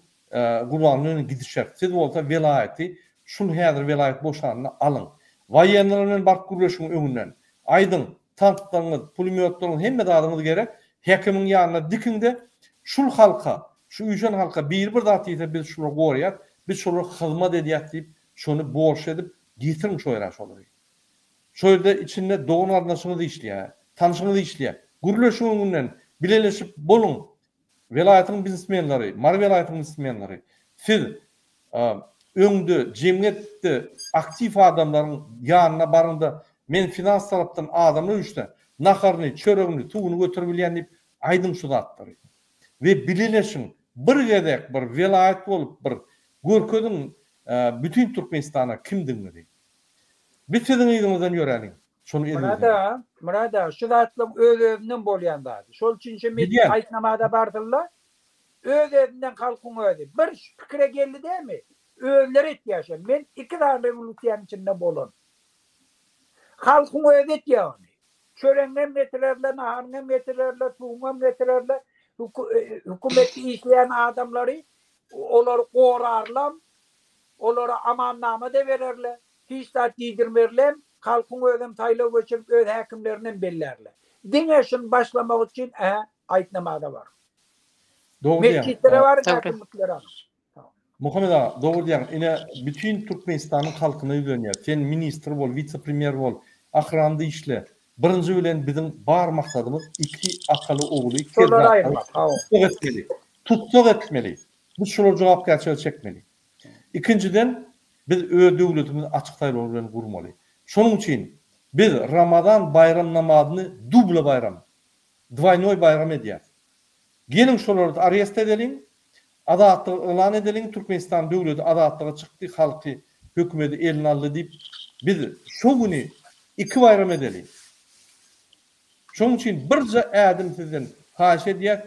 Gurbanguly bilen gidişeris. Siz bolsa welaýaty şul häzir welaýat boşanda alyň. Waýenniler bilen baryp gürleşiň öňünden. Aýdyň, tanklaryňyz, pulemýotlaryňyz hemme zadyňyz gerek. Häkimiň ýanyna dikiňde şul halka, şu üýşen halka biri bir zat diýse biz şulary goraýas, biz şolara hyzmat edýäs diýip şony borçly edip getiriň şo ýere şolary. Şo ýerde içinde dogan-garyndaşyňyz işleýär, tanşyňyz işleýär. Gürleşiň öňünden, bileleşip boluň. Welaýatyň biznesmenleri, Mary welaýatynyň biznesmenleri, siz öňde jemgyýetde aktiw adamlaryň ýanyna baryň-da, men finans tarapdan adamlar üýşse, naharyny, çöregini, suwuny göterip bilýän diýip aýdyň şu zatlary. We bileleşiň, bir gezek bir welaýat bolup bir görkeziň bütin Türkmenistana kimdigiňizi. Biz siziň yzyňyzdan ýöräliň. Şony Myrat edibilseňiz. aga, Myrat aga, şu zatlaryň öz-özünden bolýan zady. Şol üçin şu metjit Bilýän. aýt namaza barsynlar, öz-özünden halkyň özi bir şu pikire geldi dämi, özleri etýär şony. Men iki sany rewolýusiýanyň içinde bolan. Halkyň özi etýär ony. Çöregiňem getirerler, naharyňam getirerler, suwuňam getirerler. Hökümetde işleýän adamlary olary gorarlam, Olara amannama-da bererler, hiç zat diýdirmerlem, halkyň özem saýlaw geçirip öz häkimlerinem bellärler. Diňe şuny başlamak üçin ä aýt namaza baryň. Dogry diýýäň. Metjitlere baryň Dogry. häkimliklere alyň. Muhammet aga, dogry diýýäň. Ine, bütin Türkmenistanyň halkyna ýüzlenýär. Sen ministr bol, wise-premýer bol, ahranda işle. Birinji bilen biziň bar maksadymyz iki ataly ogly Şolary kezzaplar aýyrmak, hawa. tussag etmeli. Tussag etmeli. Biz şolary jogapkärçilige çekmeli. Ikinjiden, biz öz döwletimizi açyk saýlawlar bilen gurmaly. Şonuň üçin biz Ramazan baýram namazyny dubla baýram, dwaýnoý baýram edýäris. Geliň şolary arest edeliň. Azatlygy yglan edeliň, Türkmenistan döwleti azatlyga çykdy, halky hökümedi eline aldy diýip, biz şo güni iki baýram edeli. Şonuň üçin birje ädim sizden haýyş edýäs,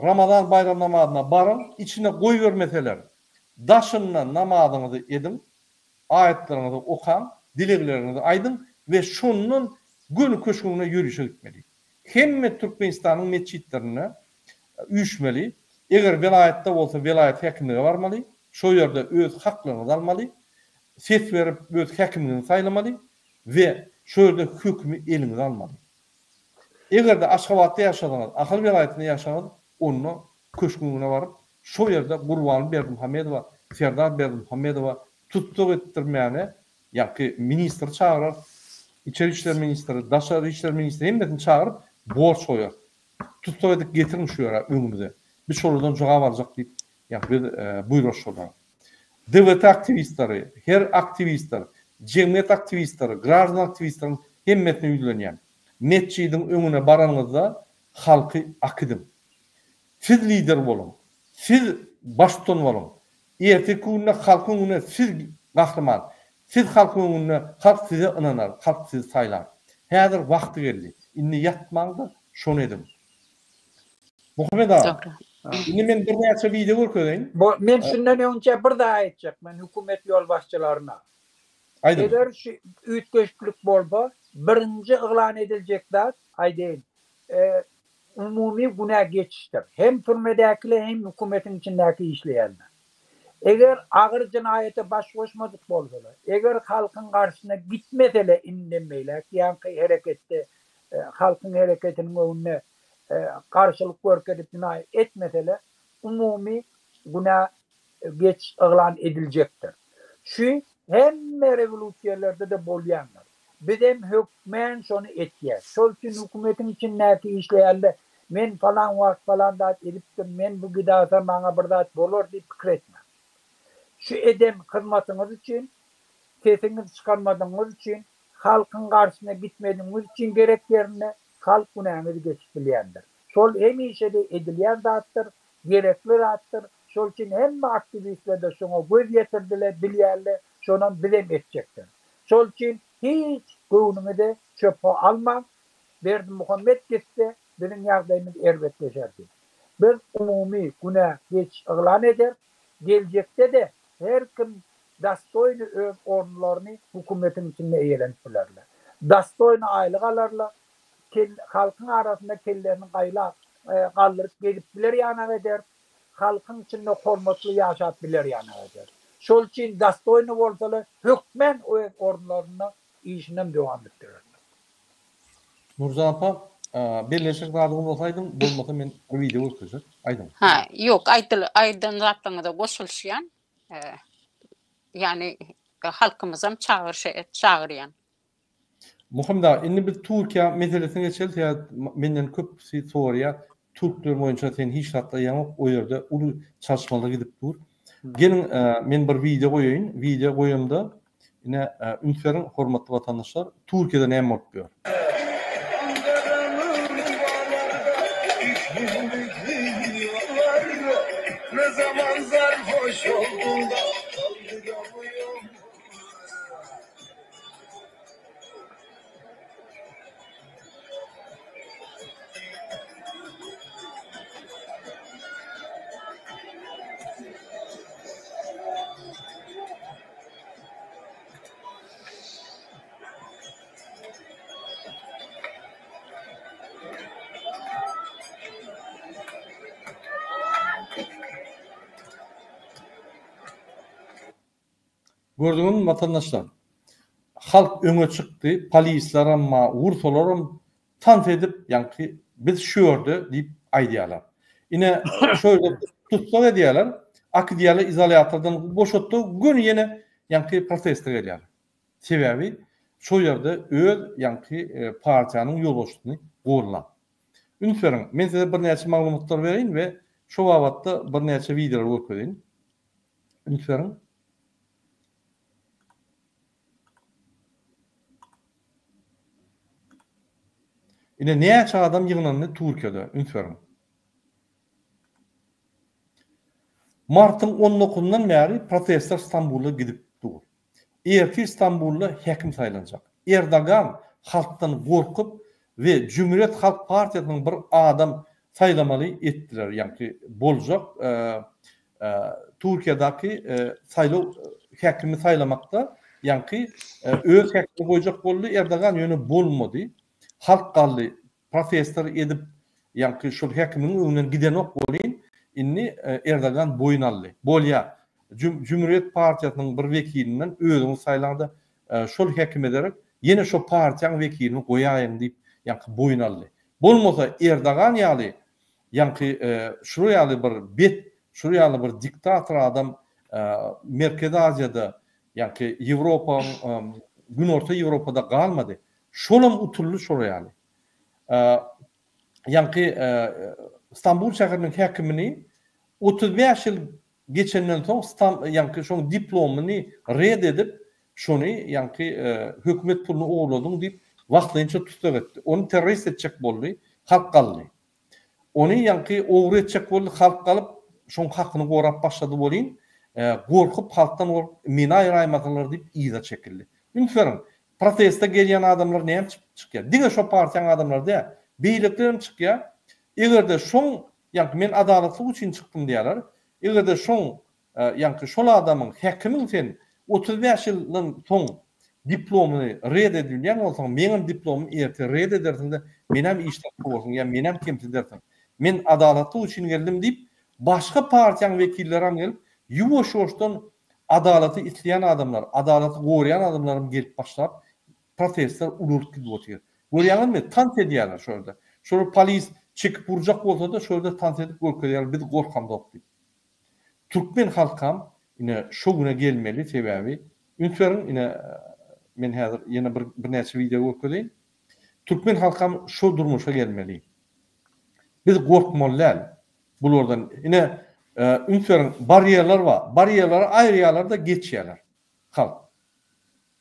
Ramazan baýram namazyna baryň, içine goýbermeseler, daşynda namazyňyzy ediň, aýatlaryňyzy okaň, dilegleriňizi aýdyň we şondan göni köşgüňe ýörişe gitmeli. Hemme Türkmenistanyň metjitlerinde üýşmeli, eger welaýatda bolsa welaýat häkimlige barmaly, şo ýerde öz haklaryňyzy almaly, ses berip öz häkimiňizi saýlamaly we şo ýerde hökümi eliňize almaly. Eger-de Aşgabatda ýaşasaňyz, Ahal welaýatynda ýaşaňyz, onda köşgüň öňüne baryp, şo ýerde Gurbanly Berdimuhamedowa, Serdar Berdimuhamedowa tussag etdirmäne ýaňky ministri çagyrar, içeri işler ministri, daşary işler ministri hemmesini çagyryp borç goýar. Tussag edip getiriň şu ýere öňümize. Biz şolardan jogap aljak diýip, ýaňky biz buýrar şolara. DWT aktiwistleri, her aktiwistler, jemgyýet aktiwistleri, graždan aktiwistleriň hemmesine ýüzlenýän. Metjidiň öňüne baranyňyzda halky akidiň. Siz lider boluň. Siz baştutan boluň. Erteki günde halkyň öňünde siz gahryman. Siz halkyň öňünde halk size ynanar, halk sizi saýlar. Häzir wagty geldi. Indi ýatmaň-da şony ediň. Muhammet aga, indi men birnäçe wideo görkezeýin. Men şundan öňçe bir zat aýtjak men hökümet ýolbaşçylaryna. Aýdyň. Eger şu üýtgeşiklik bolsa, birinji yglan ediljek zat, aýdaýyn, umumy günä geçişdir. Hem türmedäkiler, hem hökümetiň içindäki işleýänler. Eger agyr jenaýata baş goşmadyk bolsalar, eger halkyň garşysyna gitmeseler indem beýläk ýaňky hereketde halkyň hereketiniň öňünde garşylyk görkezip jenaýat etmeseler, umumy günä geçiş yglan ediljekdir. Şu hemme rewolýusiýalarda-da bolýandyr. Bizem hökmän şony etýäs. Şol üçin hökümetiň içindäki işleýänler men falan wagt falan zat edipdim, men bu gidasa maňa bir zat bolar diýip pikir etmäň. Şu eden hyzmatyňyz üçin, sesiňizi çykarmadygyňyz üçin, halkyň garşysyna gitmedigiňiz üçin gerek ýerinde halk günäňizi geçip bilýändir. Şol hemişe-de edilýän zatdyr, gerekli zatdyr. Şol üçin hemme aktiwistler-de şoňa göz ýetirdiler, bilýärler, şonam bizem etjekdir. Şol üçin hiç göwnüňize çöpe almaň, Berdimuhamet gitse biziň ýagdaýymyz erbetleşerdi. Biz umumy günä geçiş yglan ederis, geljekde-de her kim dostoýny öz orunlaryny hökümetiň içinde eýelenip bilerler. Dostoýny aýlyk alarlar, kel halkyň arasynda kellerini gaýlap, galdyryp gezip biler ýanak eder, halkyň içinde hormatly ýaşap biler ýanak eder. Şol üçin dostoýny bolsalar hökmän öz orunlarynda işinem dowam etdirerler. Nurjan apa, belleşjek zadyňyz bolsa aýdyň, bolmasa men bir wideo görkezjek. Aýdyň. Ha, ýok, aýdyl, aýdan zatlaryňyza goşulyşýan. Ýagny halkymyzam çagyryş çagyrýan. Muhammet aga, indi biz Türkiýe meselesine geçeli, sebäbi menden köpüsi soraýar, türkler boýunça sen hiç zat aýaňok, o ýerde uly çalyşmalar gidip dur. Geliň, men bir wideo goýaýyn, wideo goýamda, ine, üns beriň, hormatly watandaşlar, Türkiýede näme bolup ýör? Gördüňizmi watandaşlar? Halk öňe çykdy, polislerem bar, wursalaram tans edip, ýaňky biz şu ýerde diýip aýdýarlar. Ine, şu ýerde tussag edýärler, akidýärler izolýatordan boşatdy, göni ýene ýaňky proteste gelýärler. Sebäbi şo ýerde öz ýaňky partiýanyň ýolbaşçysyny gollap. Üns beriň, men size birnäçe maglumatlar bereýin we şo babatda birnäçe wideolar görkezeýin. Üns beriň. Ine näçe adam ýygnandy Türkiýede, üns beriň. Martyň on dokuzyndan bäri protestler Stambulda gidip dur. Ertir Stambulda häkim saýlanjak. Erdogan halkdan gorkup we Jümhuriyet Halk Partiýasynyň bir adam saýlamaly etdiler, ýaňky boljak Türkiýedaki saýlaw häkimi saýlamakda ýaňky öz häkimini goýjak boldy Erdogan ýöne bolmady. Halk galdy protestler edip ýaňky şol häkimiň öňünden gidenok welin indi Erdogan boýun aldy. Bolýa Jümhuriyet partiýasynyň bir wekilinden özüňiz saýlaňda şol häkime derek ýene şo partiýaň wekilini goýaýyň diýip ýaňky boýun aldy. Bolmasa Erdogan ýaly ýaňky şular ýaly bir bet, şular ýaly bir diktator adam Merkezi Aziýada ýaňky Ýewropaň Günorta Ýewropada galmady. Şolam utuldy şolar ýaly. Ýaňky Stambul şäheriniň häkimini 35 ýyl geçenden soň stam ýaňky şoň diplomyny red edip şony ýaňky hökümet puluny ogurladyň diýip wagtlaýynça tussag etdi. Ony terrorist etjek boldy, halk galdy. Ony ýaňky ogry etjek boldy, halk galyp şoň hakyny gorap başlady welin, gorkup halkdan gorkup meni aýraýmasalar diýip yza çekildi. Üns beriň, proteste gelýän adamlar näme üçin çykýar? Diňe şo partiýaň adamlary däl, beýlekiler hem çykýar. Eger-de şoň Ýaňky men adalatlyk üçin çykdym diýýärler. Eger-de şoň, ýaňky şol adamyň, häkimiň sen 35 ýyldan soň diplomyny red edilýän bolsaň, meňem diplomymy erte red edersiň-de, menem işden kowarsyň ýa menem kemsidersiň. Men adalatlyk üçin geldim diýip, başga partiýaň wekillerem gelip, ýuwaş-ýuwaşdan adalaty isleýän adamlar, adalaty goraýan adamlaram gelip başlap, protestler ulalyp gidip otyr. Görýäňizmi, tans edýärler şo ýerde. Şolar polis çekip urjak bolsa-da şo ýerde tans edip görkezýärler biz gorkamzok diýip. Türkmen halkam ine şo güne gelmeli sebäbi üns beriň ine men häzir ýene bir birnäçe wideo görkezeýin. Türkmen halkam şo durmuşa gelmeli. Biz gorkmaly däl bulardan. Ine üns beriň barýerler bar. Barýerleri aýyrýarlar-da geçýärler halk.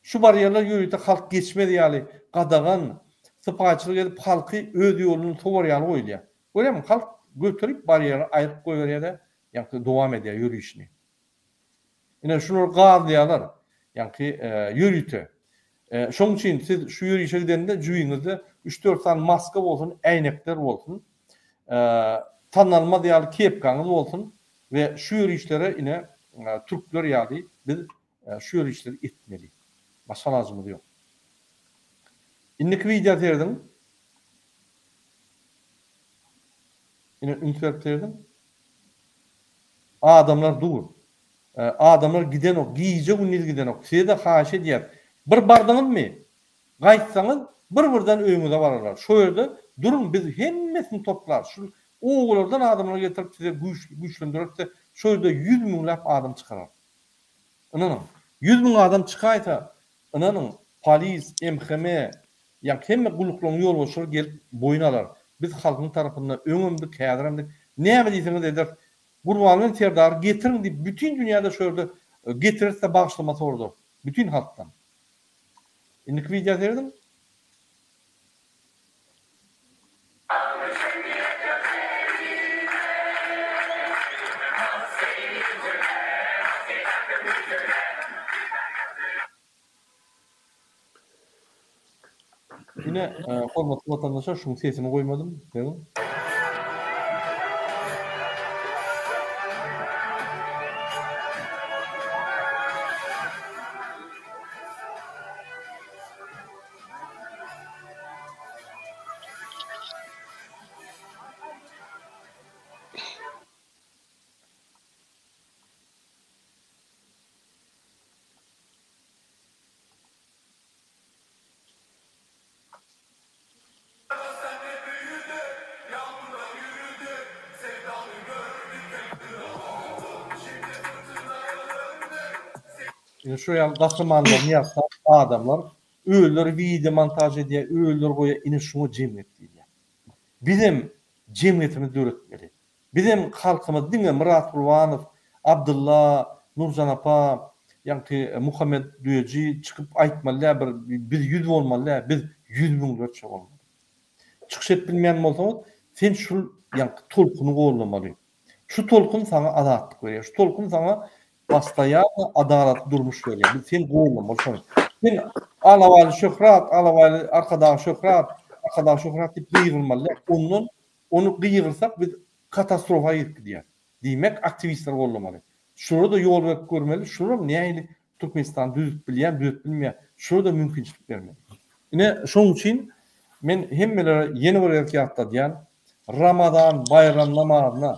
Şu barýerler ýörite halk geçmez ýaly gadagan, sypaýyçylyk edip halky öz ýolundan sowar ýaly goýulýar. Görýäňmi, halk göterip barýeri aýryp goýberýär-de, ýaňky dowam edýär ýörişini. Ine şulary gazlaýarlar, ýaňky ýörite. Şonuň üçin siz şu ýörişe gidende jübiňizde üç-dört sany maska bolsun, äýnekler bolsun, tanalmaz ýaly kepkaňyz bolsun we şu ýörişlere ine türkler ýaly biz Şu ýörişleri etmeli. Başga alajymyz ýok. Indiki wideo serediň. Ine üns berip serediň. Adamlar dur. Adamlar gidenok, gije gündiz gidenok. Size-de haýyş edýäs. Bir bardyňyzmy? Gaýtsaňyz bir-birden öýüňize bararlar. Şo ýerde duruň biz hemmesini toplarys. Şul obalardan adamlar getirip size güýç güýçlendireris-de şo ýerde ýüz müňläp adam çykararys. Ynanyň, 100 müň adam çykaýsa, ynanyň, polis, MHM, ýa hemme gulluklaryň ýolbaşçylary gelip boýun alar. Biz halkyň tarapynda öňemdik, häziremdik. Näme diýseňiz ederis. Gurbanguly Serdary getiriň diýip bütin dünýäde şu ýerde getireris-de bagyşlama sorarys. Bütin halkdan. Indiki wideo serediň. Ine, hormatly watandaşlar, şuň sesini goýmadym. Görüň. Ine şu ýaly gahrymanlaryny ýatlap adamlar özleri wideo montaž edýär, özleri goýýar, ine şuňa jemgyýet diýilýär. Bizem jemgyýetimizi döretmeli. Bizem halkymyz diňe Myrat Gurbanow, Abdylla, Nurjan apa, ýaňky Muhammet Düýeji çykyp aýtmaly däl bir biz ýüz bolmaly däl, biz ýüz müňlerçe bolmaly. Çykyş edip bilmeýän bolsaňyz sen şul ýaňky tolkuny goldamaly. Şu tolkun saňa azatlyk berýär. Şu tolkun saňa postoýanno adalatly durmuş berýär. Biz seni gollamaly şony. Sen Alabaýly şöhrat, Alabaýly Arkadag şöhrat, Arkadag şöhrat diýip gygyrmaly däl. Ondan ony gygyrsak biz katastrofa girip gidýäs. Diýmek aktiwistleri gollamaly. Şulara-da ýol berip görmeli, şularam nähili Türkmenistany düzüp bilýän, düzüp bilmeýän, şulara-da mümkinçilik bermeli. Ine, şonuň üçin men hemmelere ýene bir gezek ýatladýan, Ramazan baýram namazyna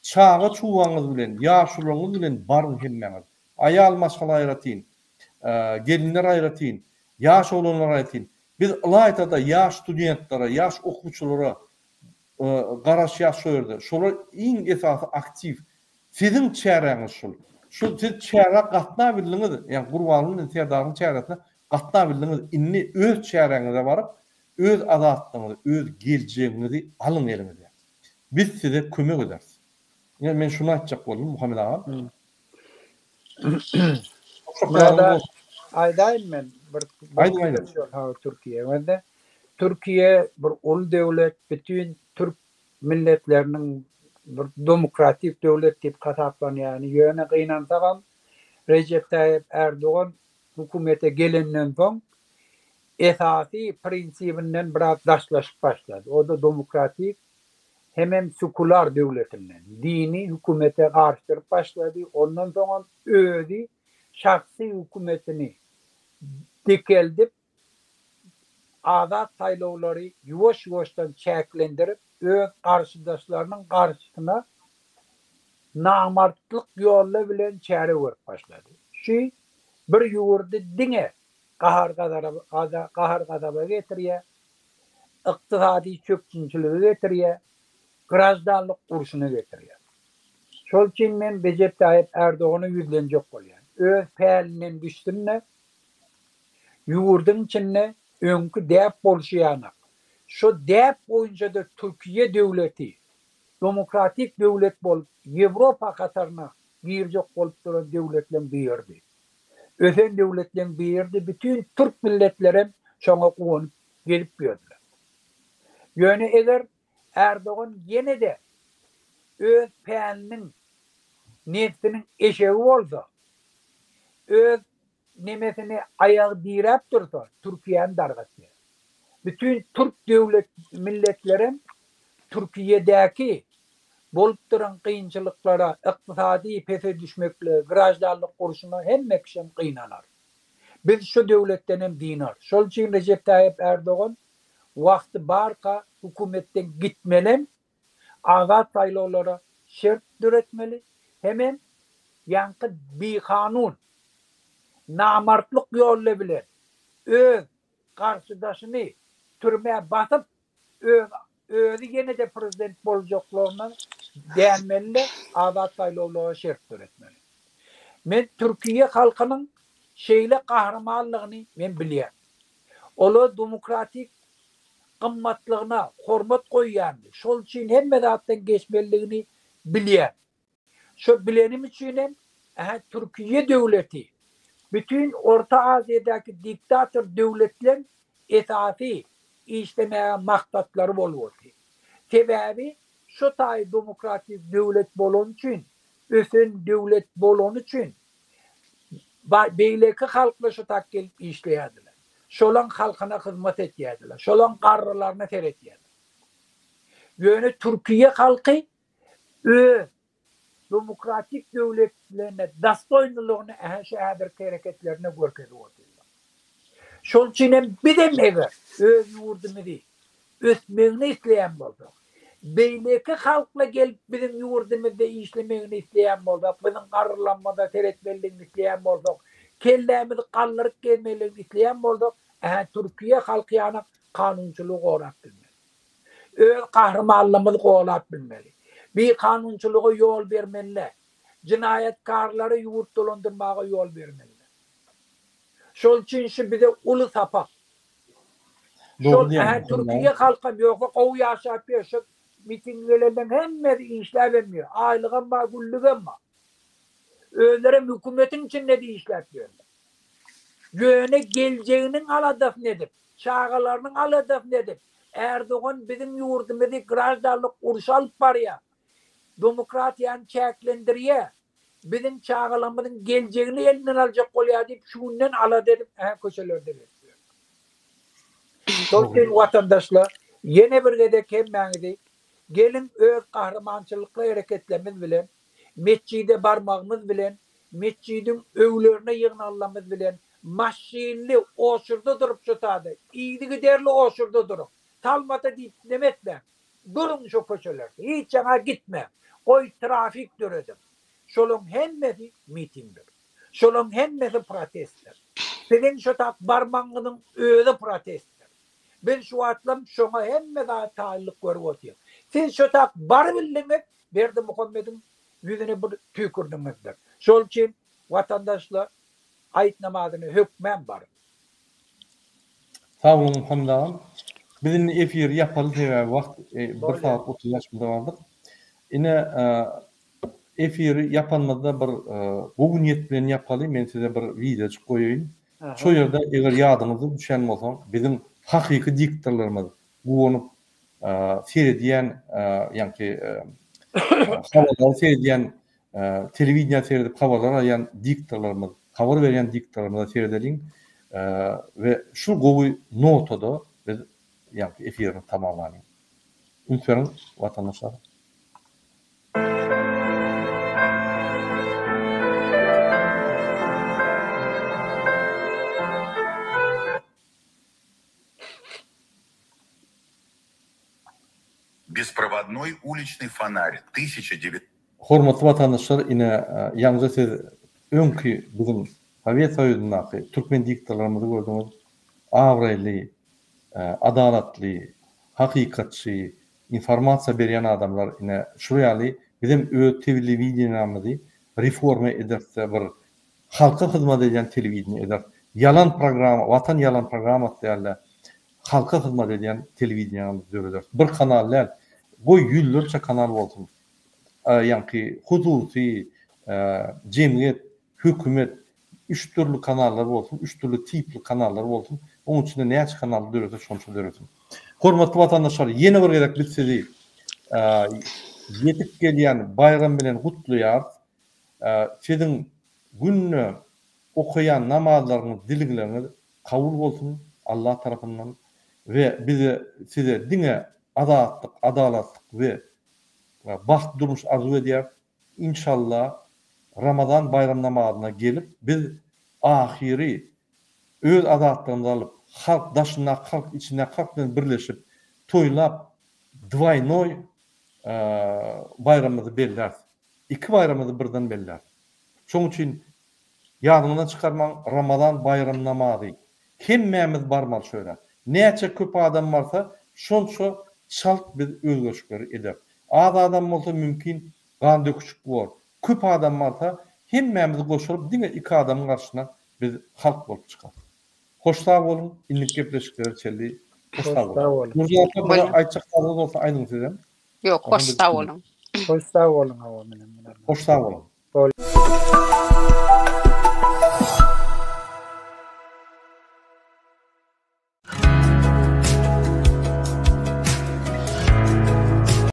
çaga-çugaňyz bilen, ýaşulularyňyz bilen baryň hemmäňiz. Aýal maşgala aýratyn, gelinler aýratyn, ýaş oglanlar aýratyn. Biz ylaýta-da ýaş studentlere, ýaş okuwçylara garaşýas şo ýerde. Şolar iň esasy aktiw. Siziň çäräňiz şul. Şu siz çärä gatnabildiňiz, ýagny Gurbanguly bilen Serdaryň çäresine gatnabildiňiz. Indi öz çäräňize baryp, öz azatlygyňyzy, öz geljegiňizi alyň eliňize. Biz size kömek ederis. Ine men şuny aýtjak boldum Muhammet agam. Murada aýdaýyn men bir bir şol ha Türkiýe we Türkiýe bir uly döwlet bütin türk milletleriniň bir demokratik döwlet diýip hasaplanýany ýöne gynansagam Rejep Taýyp Ärdogan hökümete gelenden soň esasy prinsibinden biraz daşlaşyp başlady o-da demokratik hemem sekular döwletinden, dini hökümete garyşdyryp başlady, ondan soňam özi şahsy hökümetini dikeldip, azat saýlawlary ýuwaş-ýuwaşdan çäklendirip, öz garşydaşlarynyň garşysyna namartlyk ýolla bilen çäre görüp başlady. Şu bir ýurdy diňe gahar-gazaba getirýär, ykdysady çökgünçilige getirýär, graždanlyk urşuna getirýär. Şol üçin men Rejep Taýyp Ärdogana ýüzlenjek bolýan. Öz pälinden düşsün-de, ýurduň içinde öňki däp bolşy ýanak, şo däp boýunça-da Türkiýe döwleti demokratik döwlet bolup Ýewropa hataryna girjek bolup duran döwletleň biridi. Ösen döwletleň biridi, bütin türk milletlerem şoňa guwanyp gezip ýördüler. Ýöne eger Erdogan ýene-de öz päliniň, nebsiniň eşegi bolsa, öz nemesini aýagy diräp dursa, Türkiýäni dargatýar. Bütin türk döwlet milletlerem Türkiýedäki bolup duran kynçylyklara, ykdysady pese düşmeklige, graždanlyk urşuna hemme kişem gynanar. Biz şu döwletdenem dynar. Şol üçin Rejep Taýyp Ärdogan wagty barka hökümetden gitmelem, azat saýlawlara şert döretmeli hemem ýaňky bikanun, namartlyk ýolla bilen öz garşydaşyny türmä basyp öz özi ýene-de prezident boljaklygyna dänmeli-de azat saýlawlara şert döretmeli. Men Türkiýe halkynyň şeýle gahrymanlygyny men bilýän. Olar demokratik gymmatlygyna hormat goýýandy. Şol üçin hemme zatdan geçmelidigini bilýän. Şo bilenim üçinem ähä Türkiýe döwleti bütin Orta Aziýadaky diktator döwletleň esasy işlemäge maksatlary bolup otyr. Sebäbi şo taýy demokratik döwlet bolany üçin, ösen döwlet bolany üçin beýleki halklar şo tak gelip işleýärdiler. Şolaň halkyna hyzmat etýärdiler. Şolaň garrylaryna seretýärdiler. Ýöne Türkiýe halky öz demokratik döwletlerine dostoýnylygyny ähä şu häzirki hereketlerinde görkezip otyrlar. Şol üçin hem bizem eger öz ýurdumyzy ösmegini isleýän bolsak, beýleki halkla gelip biziň ýurdumyzda işlemegini isleýän bolsak, biziň garrylarymyza seretmelidigini isleýän bolsak, kellämizi galdyryp gezmelidigini isleýän bolsak, ähä Türkiýe halky ýanak kanunçylygy gorap bilmeli. Öz gahrymanlygymyzy golap bilmeli. Bikanunçylyga ýol bermeli däl. Jenaýatkarlara ýurt dolandyrmaga ýol bermeli däl. Şol üçin şu bize uly sapak. Şol ähä Türkiýe halkam ýogsa gowy ýaşap ýör. Şu mitinge gelenleň hemmesi işläbem ýör. Aýlygam bar, günlügem bar. Özlerem hökümetiň içinde-de işläp ýörler. Ýöne geljeginiň aladasyny edip, çagalarynyň aladasyny edip, Erdogan biziň ýurdumyzy graždanlyk urşa alyp barýar. Demokratiýany çäklendirýär. Biziň çagalarymyzyň geljegini elinden aljak bolýar diýip şu günden alada edip hä köçelerde gezip ýör. Şol üçin watandaşlar ýene bir gezek hemmäňizi geliň öz gahrymançylykly hereketlerimiz bilen metjide barmagymyz bilen metjidiň öwlerine ýygnallamyz bilen maşynly oçurda durup şu sada yzygiderli oçurda duruň salmata diýip neme etmäň Duruň şo köçelerde. Hiç ýaňa gitmäň. Goý trafik dörediň. Şolaň hemmesi mitingdir. Şolaň hemmesi protestdir. Siziň şo tak barmagyňyzyň özi protestdir. Biz şu wagtlam şoňa hemme zat taýynlyk görüp otyrys. Siz şo tak barybildiňiz Berdimuhamediň ýüzüne bir tüýkürdiňizdir. Şol üçin watandaşlar Aýt namazyna hökmän baryň. Sag boluň Muhammet agam. Biz indi efiri ýapaly sebäbi wagt bir sagat 35 minute galdyk. Ine efiri ýapanymyzda bir gowy niýet bilen ýapaly men size bir wideojyk goýaýyn. Şo ýerde eger ýadyňyzda düşen bolsa biziň hakyky diktorlarymyz guwanyp seredýän ýaňky habarlary seredýän telewideniýä seredip habarlar alýan diktorlarymyz, habar berýän diktorlarymyza seredeliň we şu gowy notada biz ýaňky efirimizi tamamlalyň. Üns beriň watandaşlar. Besprovadnoý uliçnyý fonarь 1900. Hormatly watandaşlar ine ýaňja siz öňki biziň Sowet Soýuzyndaky türkmen diktorlarymyzy gördüňiz. Abraýly, adalatly, hakykatçy, informasiýa berýän adamlar ine şular ýaly bizem öz telewideniýamyzy reforma edersde bir halka hyzmat edýän telewideniýe ederis. Ýalan programma watan ýalan programmasy dälde halka hyzmat edýän telewideniýamyzy dörederis. Bir kanal däl, goý ýüzlerçe kanal bolsun. Ýaňky hususy, jemgyýet, hökümet üç dürli kanallar bolsun, üç dürli tipli kanallar bolsun. Oň içinde näçe kanal dörese şonça döresin. Hormatly watandaşlar, ýene bir gezek biz sizi ýetip gelýän baýram bilen gutlaýarys. Siziň günde okaýan namazlaryňyz, dilegleriňiz kabul bolsun Allah tarapyndan we bize size diňe azatlyk, adalatlyk we bagtly durmuş arzuw edýäris. Inşallah Ramazan baýram namazyna gelip biz ahyry öz azatlygymyzy alyp halk daşyndaky halk içindäki halk bilen birleşip toýlap dwaýnoý baýramymyzy belläris. Iki baýramymyzy birden belläris. Şoň üçin Ýadyňyzdan çykarmaň Ramazan baýram namazy. Hemmämiz barmaly şo ýere. Näçe köp adam barsa şonça çalt biz özgerişikleri ederis. Az adam bolsa mümkin gan döküşik bor. Köp adam barsa hemmämiz goşulyp diňe iki adamyň garşysyna biz halk bolup çykarys. Hoş sag boluň indiki gepleşiklere çenli hoş sag boluň. Nurjan apa bir aýtjak zadyňyz bolsa aýdyň sizem. Ýok hoş sag boluň. Hoş sag boluň hawa menem. Hoş sag boluň. Bolýa.